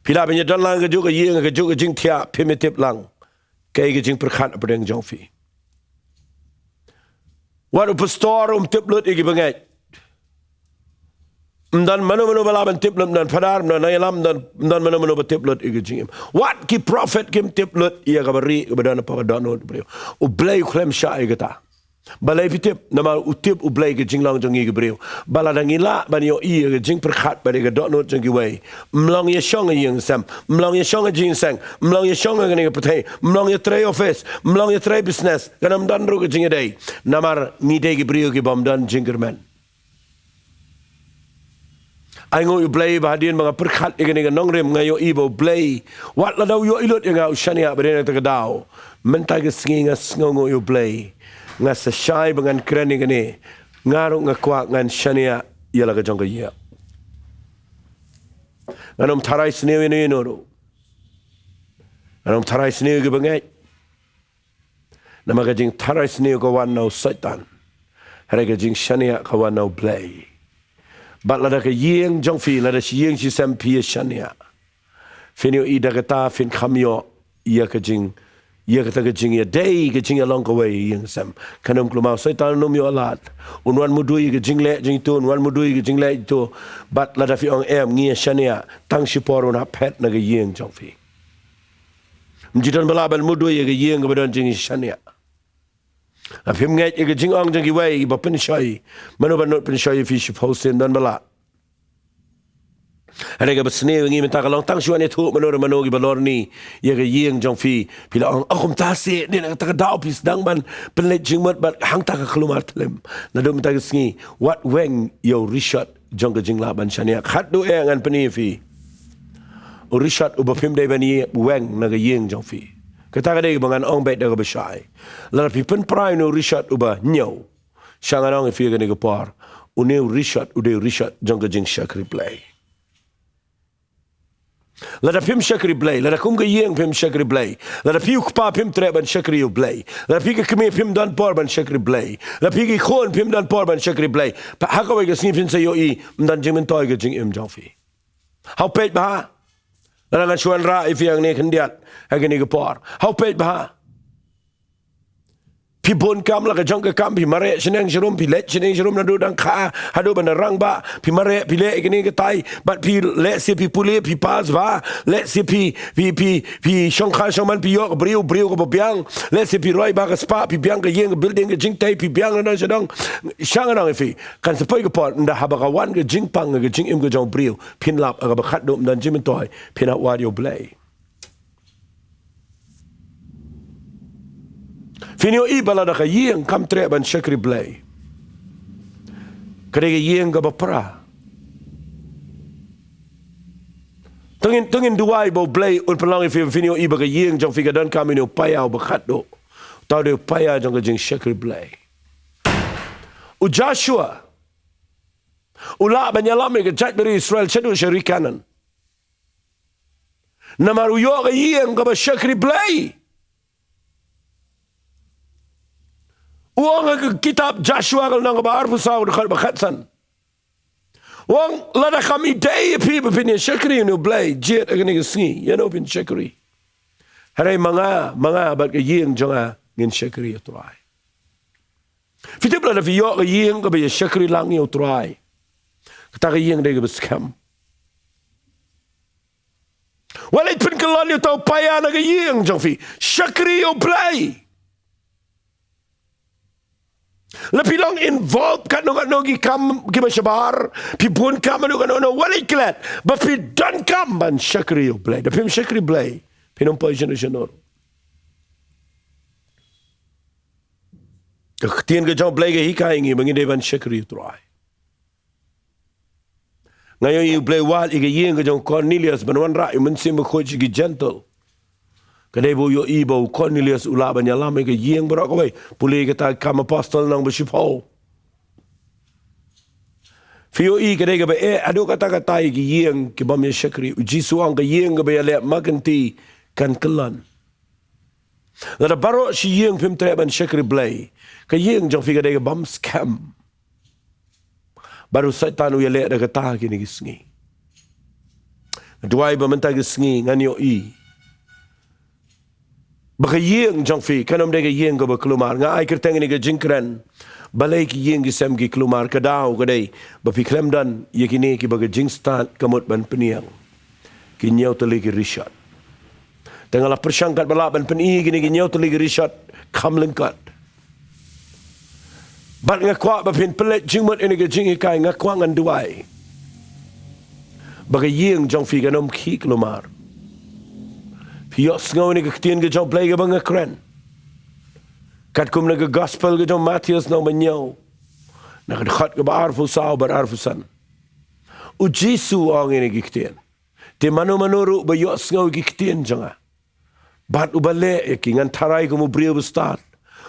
Phi lah ban ïadon lang kajuh ka ïing, kajuh ka jingthiah, phim tip lang kaei ka jingpyrkhat hapdeng jong phi. Wat u pastor um tip lut ïa ki bangeit. Ym don mano mano ba lah ban tip lut, ym don phadar, ym don nongïalam, ym don, ym don mano mano ba tip lut ïa ka jingim. Wat ki prophet kim tip lut ïa kaba rieh, kaba don hapoh ka dohnud briew. U Blei u khlem shah ïa kata. Balei phi tip? Namar u tip U Blei ka jinglong jong ngi ki briew. Ba lada ngi lah ban ïohi ïa ka jingpyrkhat bad ïa ka dohnud jong kiwei, ym long ïa shong ha ïing sem, ym long ïa shong ha jingïaseng, ym long ïa shong ha kane ka pyrthei, ym long ïatrei office, ym long ïatrei business, kan ym don ruh ka jingïadei. Namar ngi dei ki briew ki bym don jingkyrmen. Ai nguh ïa U Blei ba hadien ba nga pyrkhat ïa kane ka nongrim, nga ïohi ba U Blei, wat lada u ïohi lut ïa nga, u shaniah ba dei na kata ka daw. Mynta ka sngi nga sngewnguh ïa U Blei. Nga sa shai ba ngan kren ïa kane. Nga ruh nga kwah ngan shaniah ïa la ka jong ka ïing. Ngan ym tharai sniew ïano ïano ruh. Ngan ym tharai sniew ïa ki bangeit. Namar ka jingtharai sniew ka wan na u Soitan. Hynrei ka jingshaniah ka wan na U Blei. Bad lada ka ïing jong phi, lada shi ïing shi sem phi ïa shaniah, phin ïohi da kata phin kham ïoh ïa ka jing, ïa kata ka jingïadei, ka jingïalong kawei ïing sem. Kan ym khlem, u Soitan un ym ïoh lad. Un wan mudui ïa ka jingleh jong ito, un wan mudui ïa ka jingleh jong ito. Bad lada phi ong em, ngi ïa shaniah, tang shipor un hap phet na ka ïing jong phi. Ym ju don ba lah ban mudui ïa ka ïing kaba don jingshaniah. Lada phim ngeit ïa ka jingong jong kiwei ba pynshoi, mano ban nud pynshoi ïa phi shiphew sien? Don ba lah. Hynrei kaba sniew ïa ngi mynta ka long tang shu wan ïathuh mano re mano kiba lorni ïa ka ïing jong phi. Phi la ong, oh, kumta seh, dei na kata ka daw phi sdang ban pynleit jingmut bad hangta ka kulmar thlem. Naduh mynta ka sngi, wat weng ïa u rishot jong ka jinglah ban shaniah. Khatduh eh ngan pyni ïa phi. U rishot uba phim dei ban ïa weng na ka ïing jong phi. Kata ka dei kaba ngan ong beit da kaba shai. Lada phi pynpra ïa une u rishot uba hynñiew, sha ngan ong ïa phi ha kane ka por, une u rishot u dei u rishot jong ka jingshakri Blei. Lada phim shakri Blei, lada kum ka ïing phim shakri Blei, lada phi u kpa phim treh ban shakri ïa U Blei, lada phi ka kmie phim don por ban shakri Blei, lada phi ki khun phim don por ban shakri Blei, ha kawei ka sngi phin sa ïohi ym don jingmyntoi ka jingim jong phi. Hau peit bha. Lada ngan shu wanrah ïa phi hangne khyndiat ha kane ka por. Hau peit bha. Phi bun kam la ka jong ka kam, phi mareh shaneng sharum, phi leit shaneng sharum naduh dang kha haduh ban da rangbah, phi mareh, phi leh ïa kane katai, bad phi lehse phi pule, phi pass bha, lehse phi, phi, phi, phi shongkha shongman, phi ïoh ka briew, briew kaba biang, lehse phi roi bha ka spah, phi biang ka ïing, ka building, ka jingtei, phi biang na dang sha dang, sha nga dang ïa phi. Kan sa poi ka por, ynda haba ka wan ka jingpang, ka jingim ka jong u briew, phin lap ha kaba khatduh ym don jingmyntoi, phin hap wad ïa U Blei. Phin ïohi ba lada ka ïing kam treh ban shakri Blei, ka dei ka ïing kaba pra. To ngin, to ngin duwai ba U Blei un pynlong ïa phi, phin ïohi ba ka ïing jong phi ka donkam ïa une u paia uba khatduh. Uta u dei u paia jong ka jingshakri Blei. U Joshua u lah ban ïalam ïa ka jaitbynriew Israel shaduh sha ri Kanaan. Namar u ïoh ka ïing kaba shakri Blei. U ong ha ka kitab Joshua ka lynnong kaba arphew saw, dkhot ba khatsan. U ong, lada kam ïadei ïa phi ba phin ïa shakri ïa une u Blei, jied ha kane ka sngi ïano phin shakri. Hynrei ma nga, ma nga bad ka ïing jong nga ngin shakri ïa U Trai. Phi tip, lada phi ïoh ka ïing kaba ïa shakri lang ïa U Trai, kata ka ïing dei kaba skhem. Wat leit pynkyllon ïa uta u paia na ka ïing jong phi. Shakri ïa U Blei. La phi long involved katno katno ki kam kiba shabar, phi bun kam katno katno, wat leit klet ba phi donkam ban shakri ïa U Blei. Da phim shakri Blei, phin ym poi shano shano. Ka ktien ka jong U Blei ka hikai ïa ngi ba ngi dei ban shakri ïa U Trai. Nga ïohi U Blei u wad ïa ka ïing ka jong u Cornelius ban wanrah ïa u Mynsiem Bakhuid sha ki Jentil. Ka dei ba u ïohi ba u Cornelius u lah ban ïalam ïa ka ïing baroh kawei. Pule kata Kam Apostol lynnong ba shiphew. Phi ïohi ka dei kaba eh haduh katta katta ïa ki ïing ki bym ïa shakri. U Jisu u ong ka ïing kaba ïaleh ma kynti kan kyllon. Lada baroh shi ïing phim treh ban shakri Blei, ka ïing jong phi ka dei ka bym skhem. Bad u Soitan u ïaleh da kata kine ki sngi. Nga duwai ba mynta ki sngi ngan ïohi ba ka ïing jong phi kan ym dei ka ïing kaba kulmar. Nga ai kyrteng ïa kane ka jingkren, balei ki ïing ki sem ki kulmar? Ka daw ka dei ba phi khlem don ïa kine kiba ka jingstad ka mut ban pynïeng. Ki hynñiew tylli ki rishot. Te nga la pyrshang katba lah ban pyni kine ki hynñiew tylli ki rishot kham lyngkot. Bad nga kwah ba phin pynleit jingmut ïa kane ka jinghikai, nga kwah ngan duwai ba ka ïing jong phi kan ym khih kulmar. Phi ïohsngew ïa kane ka ktien ka jong U Blei kaba nga kren. Katkum na ka gospel ka jong u Mathaios lynnong ba hynñiew, na ka dkhot kaba arphew saw bad arphew san. U Jisu u ong ïa kane ka ktien. Te mano mano ruh ba ïohsngew ïa ka ktien jong nga bad uba leh ïa ki, ngan tharai kum u briew ba stad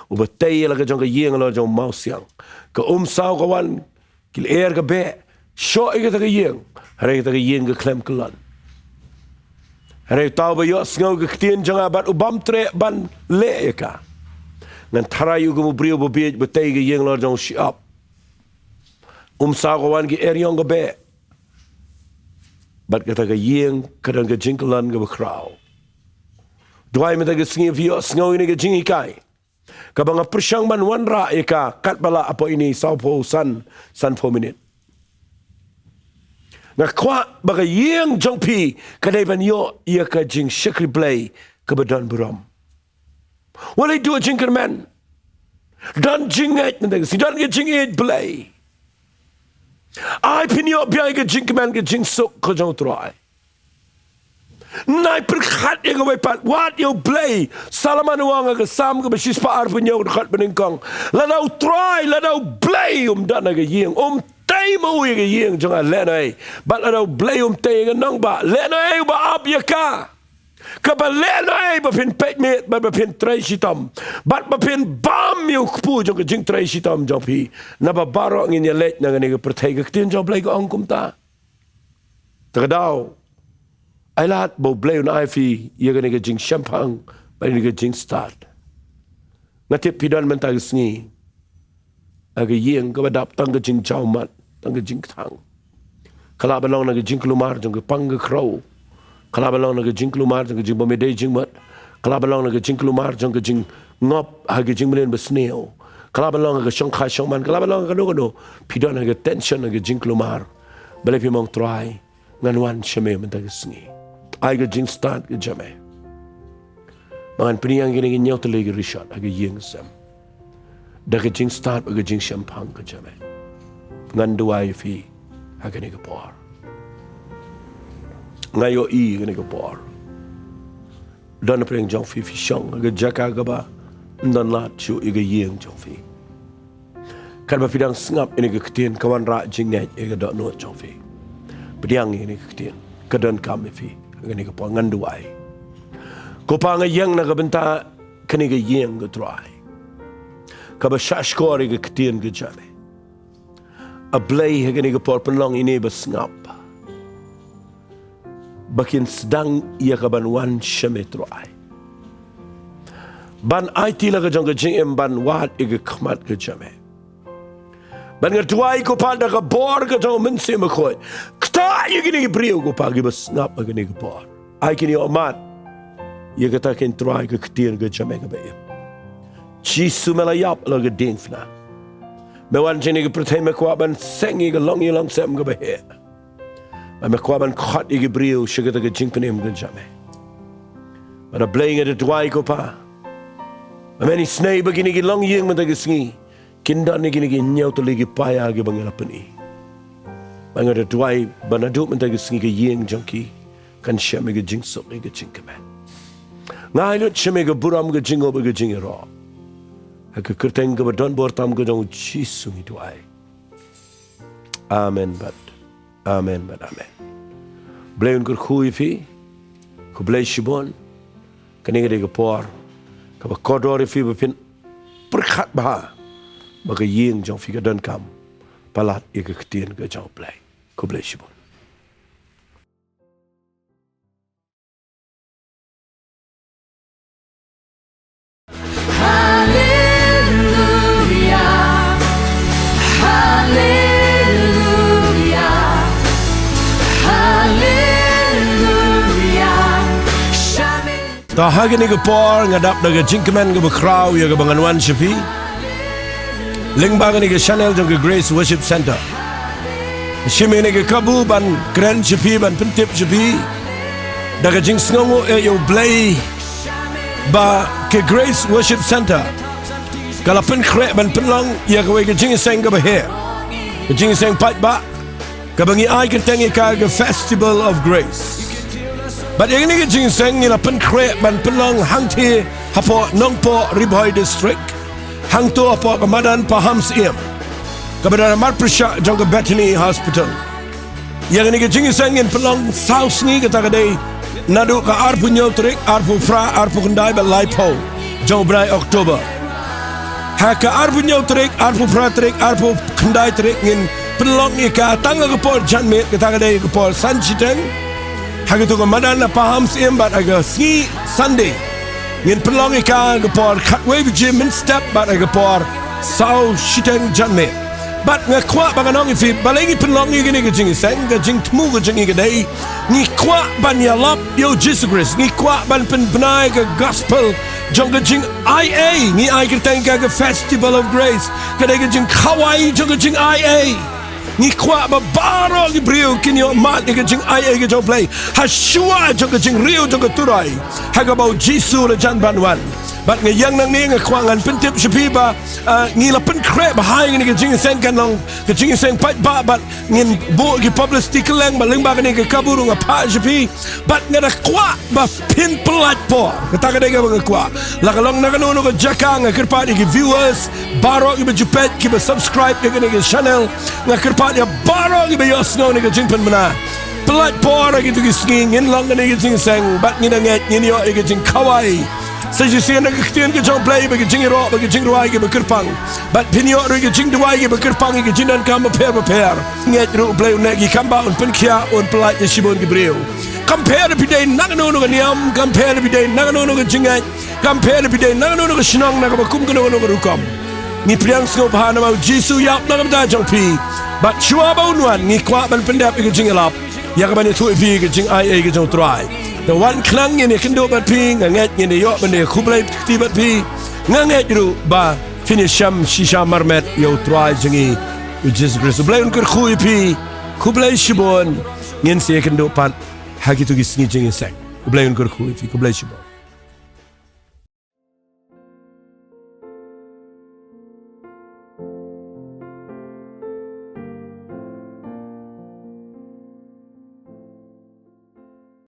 uba tei ïa la ka jong ka ïing halor jong u mawsiang. Ka umsaw ka wan, ki lyer ka beh, shoh ïa kata ka ïing, hynrei kata ka ïing ka khlem kyllon. Hynrei uta uba ïohsngew ïa ka ktien jong nga bad u bym treh ban leh ïa ka, ngan tharai u kum u briew ba bieit ba tei ïa ka ïing halor jong u shyiap. Umsaw ka wan, ki eriong ka beh, bad kata ka ïing ka don ka jingkyllon kaba khraw. Duwai mynta ka sngi phi ïohsngew ïa kane ka jinghikai kaba nga pyrshang ban wanrah ïa ka katba lah hapoh ine i sawphew san, sanphew minit. Nga kwah ba ka ïing jong phi ka dei ban ïoh ïa ka jingshakri Blei kaba don burom. Wat leit duh jingkyrmen. Don jingngeit mynta ka sngi, don ka jingïeit Blei. Ai phin ïoh biang ïa ka jingkmen, ka jingsuk ka jong U Trai. Nai pyrkhat ïa kawei pat, wad ïa U Blei. Solomon u ong ha ka Salm kaba shispah arphew hynñiew, dkhot banyngkong, lada U Trai, lada U Blei um don ha ka ïing, um tei ma u ïa ka ïing jong nga, lehnohei. Bad lada U Blei um tei ïa ka nongbah, lehnohei uba ap ïa ka. Kaba lehnohei ba phin peit miet bad ba phin trei shitom bad ba phin bam ïa u kpu jong ka jingtrei shitom jong phi. Naba baroh ngin ïaleit na kane ka pyrthei, ka ktien jong U Blei ka ong kumta. Te ka daw, ai lad ba U Blei un ai phi ïa kane ka jingshemphang bad ïa kane ka jingstad. Nga tip phi don mynta ka sngi ha ka ïing kaba dap tang ka jingjawmat, tang ka jingkthang. Ka lah ban long na ka jingkulmar jong ka pang ka khrew. Ka lah ban long na ka jingkulmar jong ka jingbym ïadei jingmut. Ka lah ban long na ka jingkulmar jong ka jingngop ha ka jingmlien basniew. Ka lah ban long ha ka shongkha shongman. Ka lah ban long ha kano kano. Phi don ha ka tension, ha ka jingkulmar. Balei phim ong, Trai, ngan wan sha me mynta ka sngi. Ai ka jingstad ka jong me ba ngan pynïaid ïa kine ki hynñiew tylli ki rishot ha ka ïing sem da ka jingstad bad ka jingshemphang ka jong me. Ngan duwai ïa phi ha kane ka por. Nga ïohi ha kane ka por don napdeng jong phi, phi shong ha ka jaka kaba ym don lad shuh ïa ka ïing jong phi. Katba phi dang sngap ïa kane ka ktien, ka wanrah jingngeit ïa ka dohnud jong phi. Pdiang ïa kane ka ktien, ka donkam ïa phi ha kane ka por. Ngan duwai. Ko Pa, nga ïeng na ka bynta kane ka ïing, ko Trai, kaba shahshkor ïa ka ktien ka jong me. A Blei, ha kane ka por pynlong ine ba sngap ba kin sdang ïa ka ban wan sha me, Trai, ban aiti la ka jong ka jingim, ban wad ïa ka khmat ka jong me. Bad nga duwai, ko Pa, da ka bor ka jong u Mynsiem Bakhuid, ktah ïa kine ki briew, ko Pa, kiba sngap ha kane ka por. Ai kin ïohmad ïa kata, ko Trai, ka ktien ka jong me kaba im. Jisu, me la ïap halor ka diengphna. Me wan sha kane ka pyrthei, me kwah ban seng ïa ka longïing longsem kaba heh. Bad me kwah ban khot ïa ki briew sha kata ka jingpynim ka jong me. Bad A Blei, nga da duwai, ko Pa, ba men isynei ba kine ki longïing mynta ka sngi kin don ïa kine ki hynñiew tylli ki paia kiba ngi la pyni. Bad nga da duwai ba naduh mynta ka sngi ka ïing jong ki kan shem ïa ka jingsuk, ïa ka jingkmen. Nga ai lut sha me ka burom, ka jingngup, ka jingïaroh. Ha ka kyrteng kaba don bor tam ka jong u Jisu ngi duwai. Amen bad amen bad amen. Blei un kyrkhu ïa phi. Khublei shibun. Kane ka dei ka por kaba kordor ïa phi ba phin pyrkhat bha ba ka ïing jong phi ka donkam palat ïa ka ktien ka jong U Blei. Khublei shibun. Haleluya, haleluya, haleluya. Shami. Ta ha kane ka por nga dap da ka jingkmen kaba khraw ïa kaba ngan wan sha phi lyngba kane ka channel jong ka Grace Worship Centre. Shim ïa kane ka kabu ban kren sha phi, ban pyntip sha phi da ka jingsngewnguh ïa U Blei ba ka Grace Worship Centre ka la pynkhreh ban pynlong ïa kawei ka jingïaseng kaba heh, ka jingïaseng paidbah, kaba ngi ai kyrteng ïa ka ka Festival of Grace. Bad ïa kane ka jingïaseng ngi la pynkhreh ban pynlong hangtei hapoh Nongpoh, Ri Bhoi District, hangto hapoh ka madan Pahamsyiem, kaba don ha marpyrshah jong ka Bethany Hospital. Ïa kane ka jingïaseng ngin pynlong saw sngi, kata ka dei naduh ka arphew hynñiew tarik, arphew phra, arphew khyndai bad laiphew jong u bnai October. Ha ka arphew hynñiew tarik, arphew phra tarik, arphew khyndai tarik ngin pynlong ïa ka tang ha ka por janmiet, kata ka dei ka por san shiteng, ha kato ka madan na Pahamsyiem. Bad ha ka sngi Sunday ngin pynlong ïa ka ha ka por khatwei baje mynstep bad ha ka por saw shiteng janmiet. Bad nga kwah ba ngan ong ïa phi, balei ngi pynlong ïa kane ka jingïaseng? Ka jingthmu ka jong ngi ka dei, ngi kwah ban ïalap ïa u Jisu Khrist, ngi kwah ban pynbna ïa ka gospel jong ka jingaiei. Ngi ai kyrteng ïa ka ka Festival of Grace, ka dei ka jingkhawai jong ka jingaiei. Ngi kwah ba baroh ki briew kin ïoh mad ïa ka jingaiei ka jong U Blei ha shuwa jong ka jingriew jong ka turoi, ha kaba u Jisu u la jan ban wan. Bad nga ïeng nangne, nga kwah ngan pyntip sha phi ba, ah, ngi la pynkhreh ba ha kane ka jingïaseng kan long ka jingïaseng paidbah, bad ngin buh ki publicity kylleng, bad lyngba kane ka kaba ruh nga phah sha phi. Bad nga da kwah ba phin pynlait por, kata ka dei kaba nga kwah. La ka long na kano kano ka jaka, nga kyrpad ïa ki viewers baroh kiba ju peit, kiba subscribe ïa kane ka channel, nga kyrpad ïa baroh kiba ïohsngew ïa kane ka jingpynbna, pynlait por ha kito ki sngi. Ngin long kane ka jingïaseng bad ngi da ngeit ngin ïoh ïa ka jingkhawai. Sa shisien na ka ktien ka jong U Blei ba ka jingïaroh bad ka jingrwai kiba kyrpang, bad phin ïoh ruh ïa ka jingduwai kiba kyrpang ïa ka jingdonkam bapher bapher. Ngeit ruh U Blei un neh ki kam ba un pynkhiah, un pynlait ïa shibun ki briew. Kam pher phi dei na kano kano ka niam, kam pher phi dei na kano kano ka jingngeit, kam pher phi dei na kano kano ka shnong, na kaba kum kano kano ka rukom, ngi pdiang sngewbha namar u Jisu u ïap na ka bynta jong phi. Bad shuwa ba un wan, ngi kwah ban pyndep ïa ka jingïalap, ïa kaban ïathuh ïa phi ïa ka jingaiei ka jong U Trai. Te wan khnang, ngin ïakynduh bad phi, nga ngeit ngin ïoh ban ïakhublei kti bad phi. Nga ngeit ruh ba phin ïashem shisha marmet ïa U Trai jong ngi u Jisu Khrist. U Blei un kyrkhu ïa phi. Khublei shibun. Ngin sa ïakynduh pat ha kito ki sngi jingïaseng. U Blei un kyrkhu ïa phi. Khublei shibun.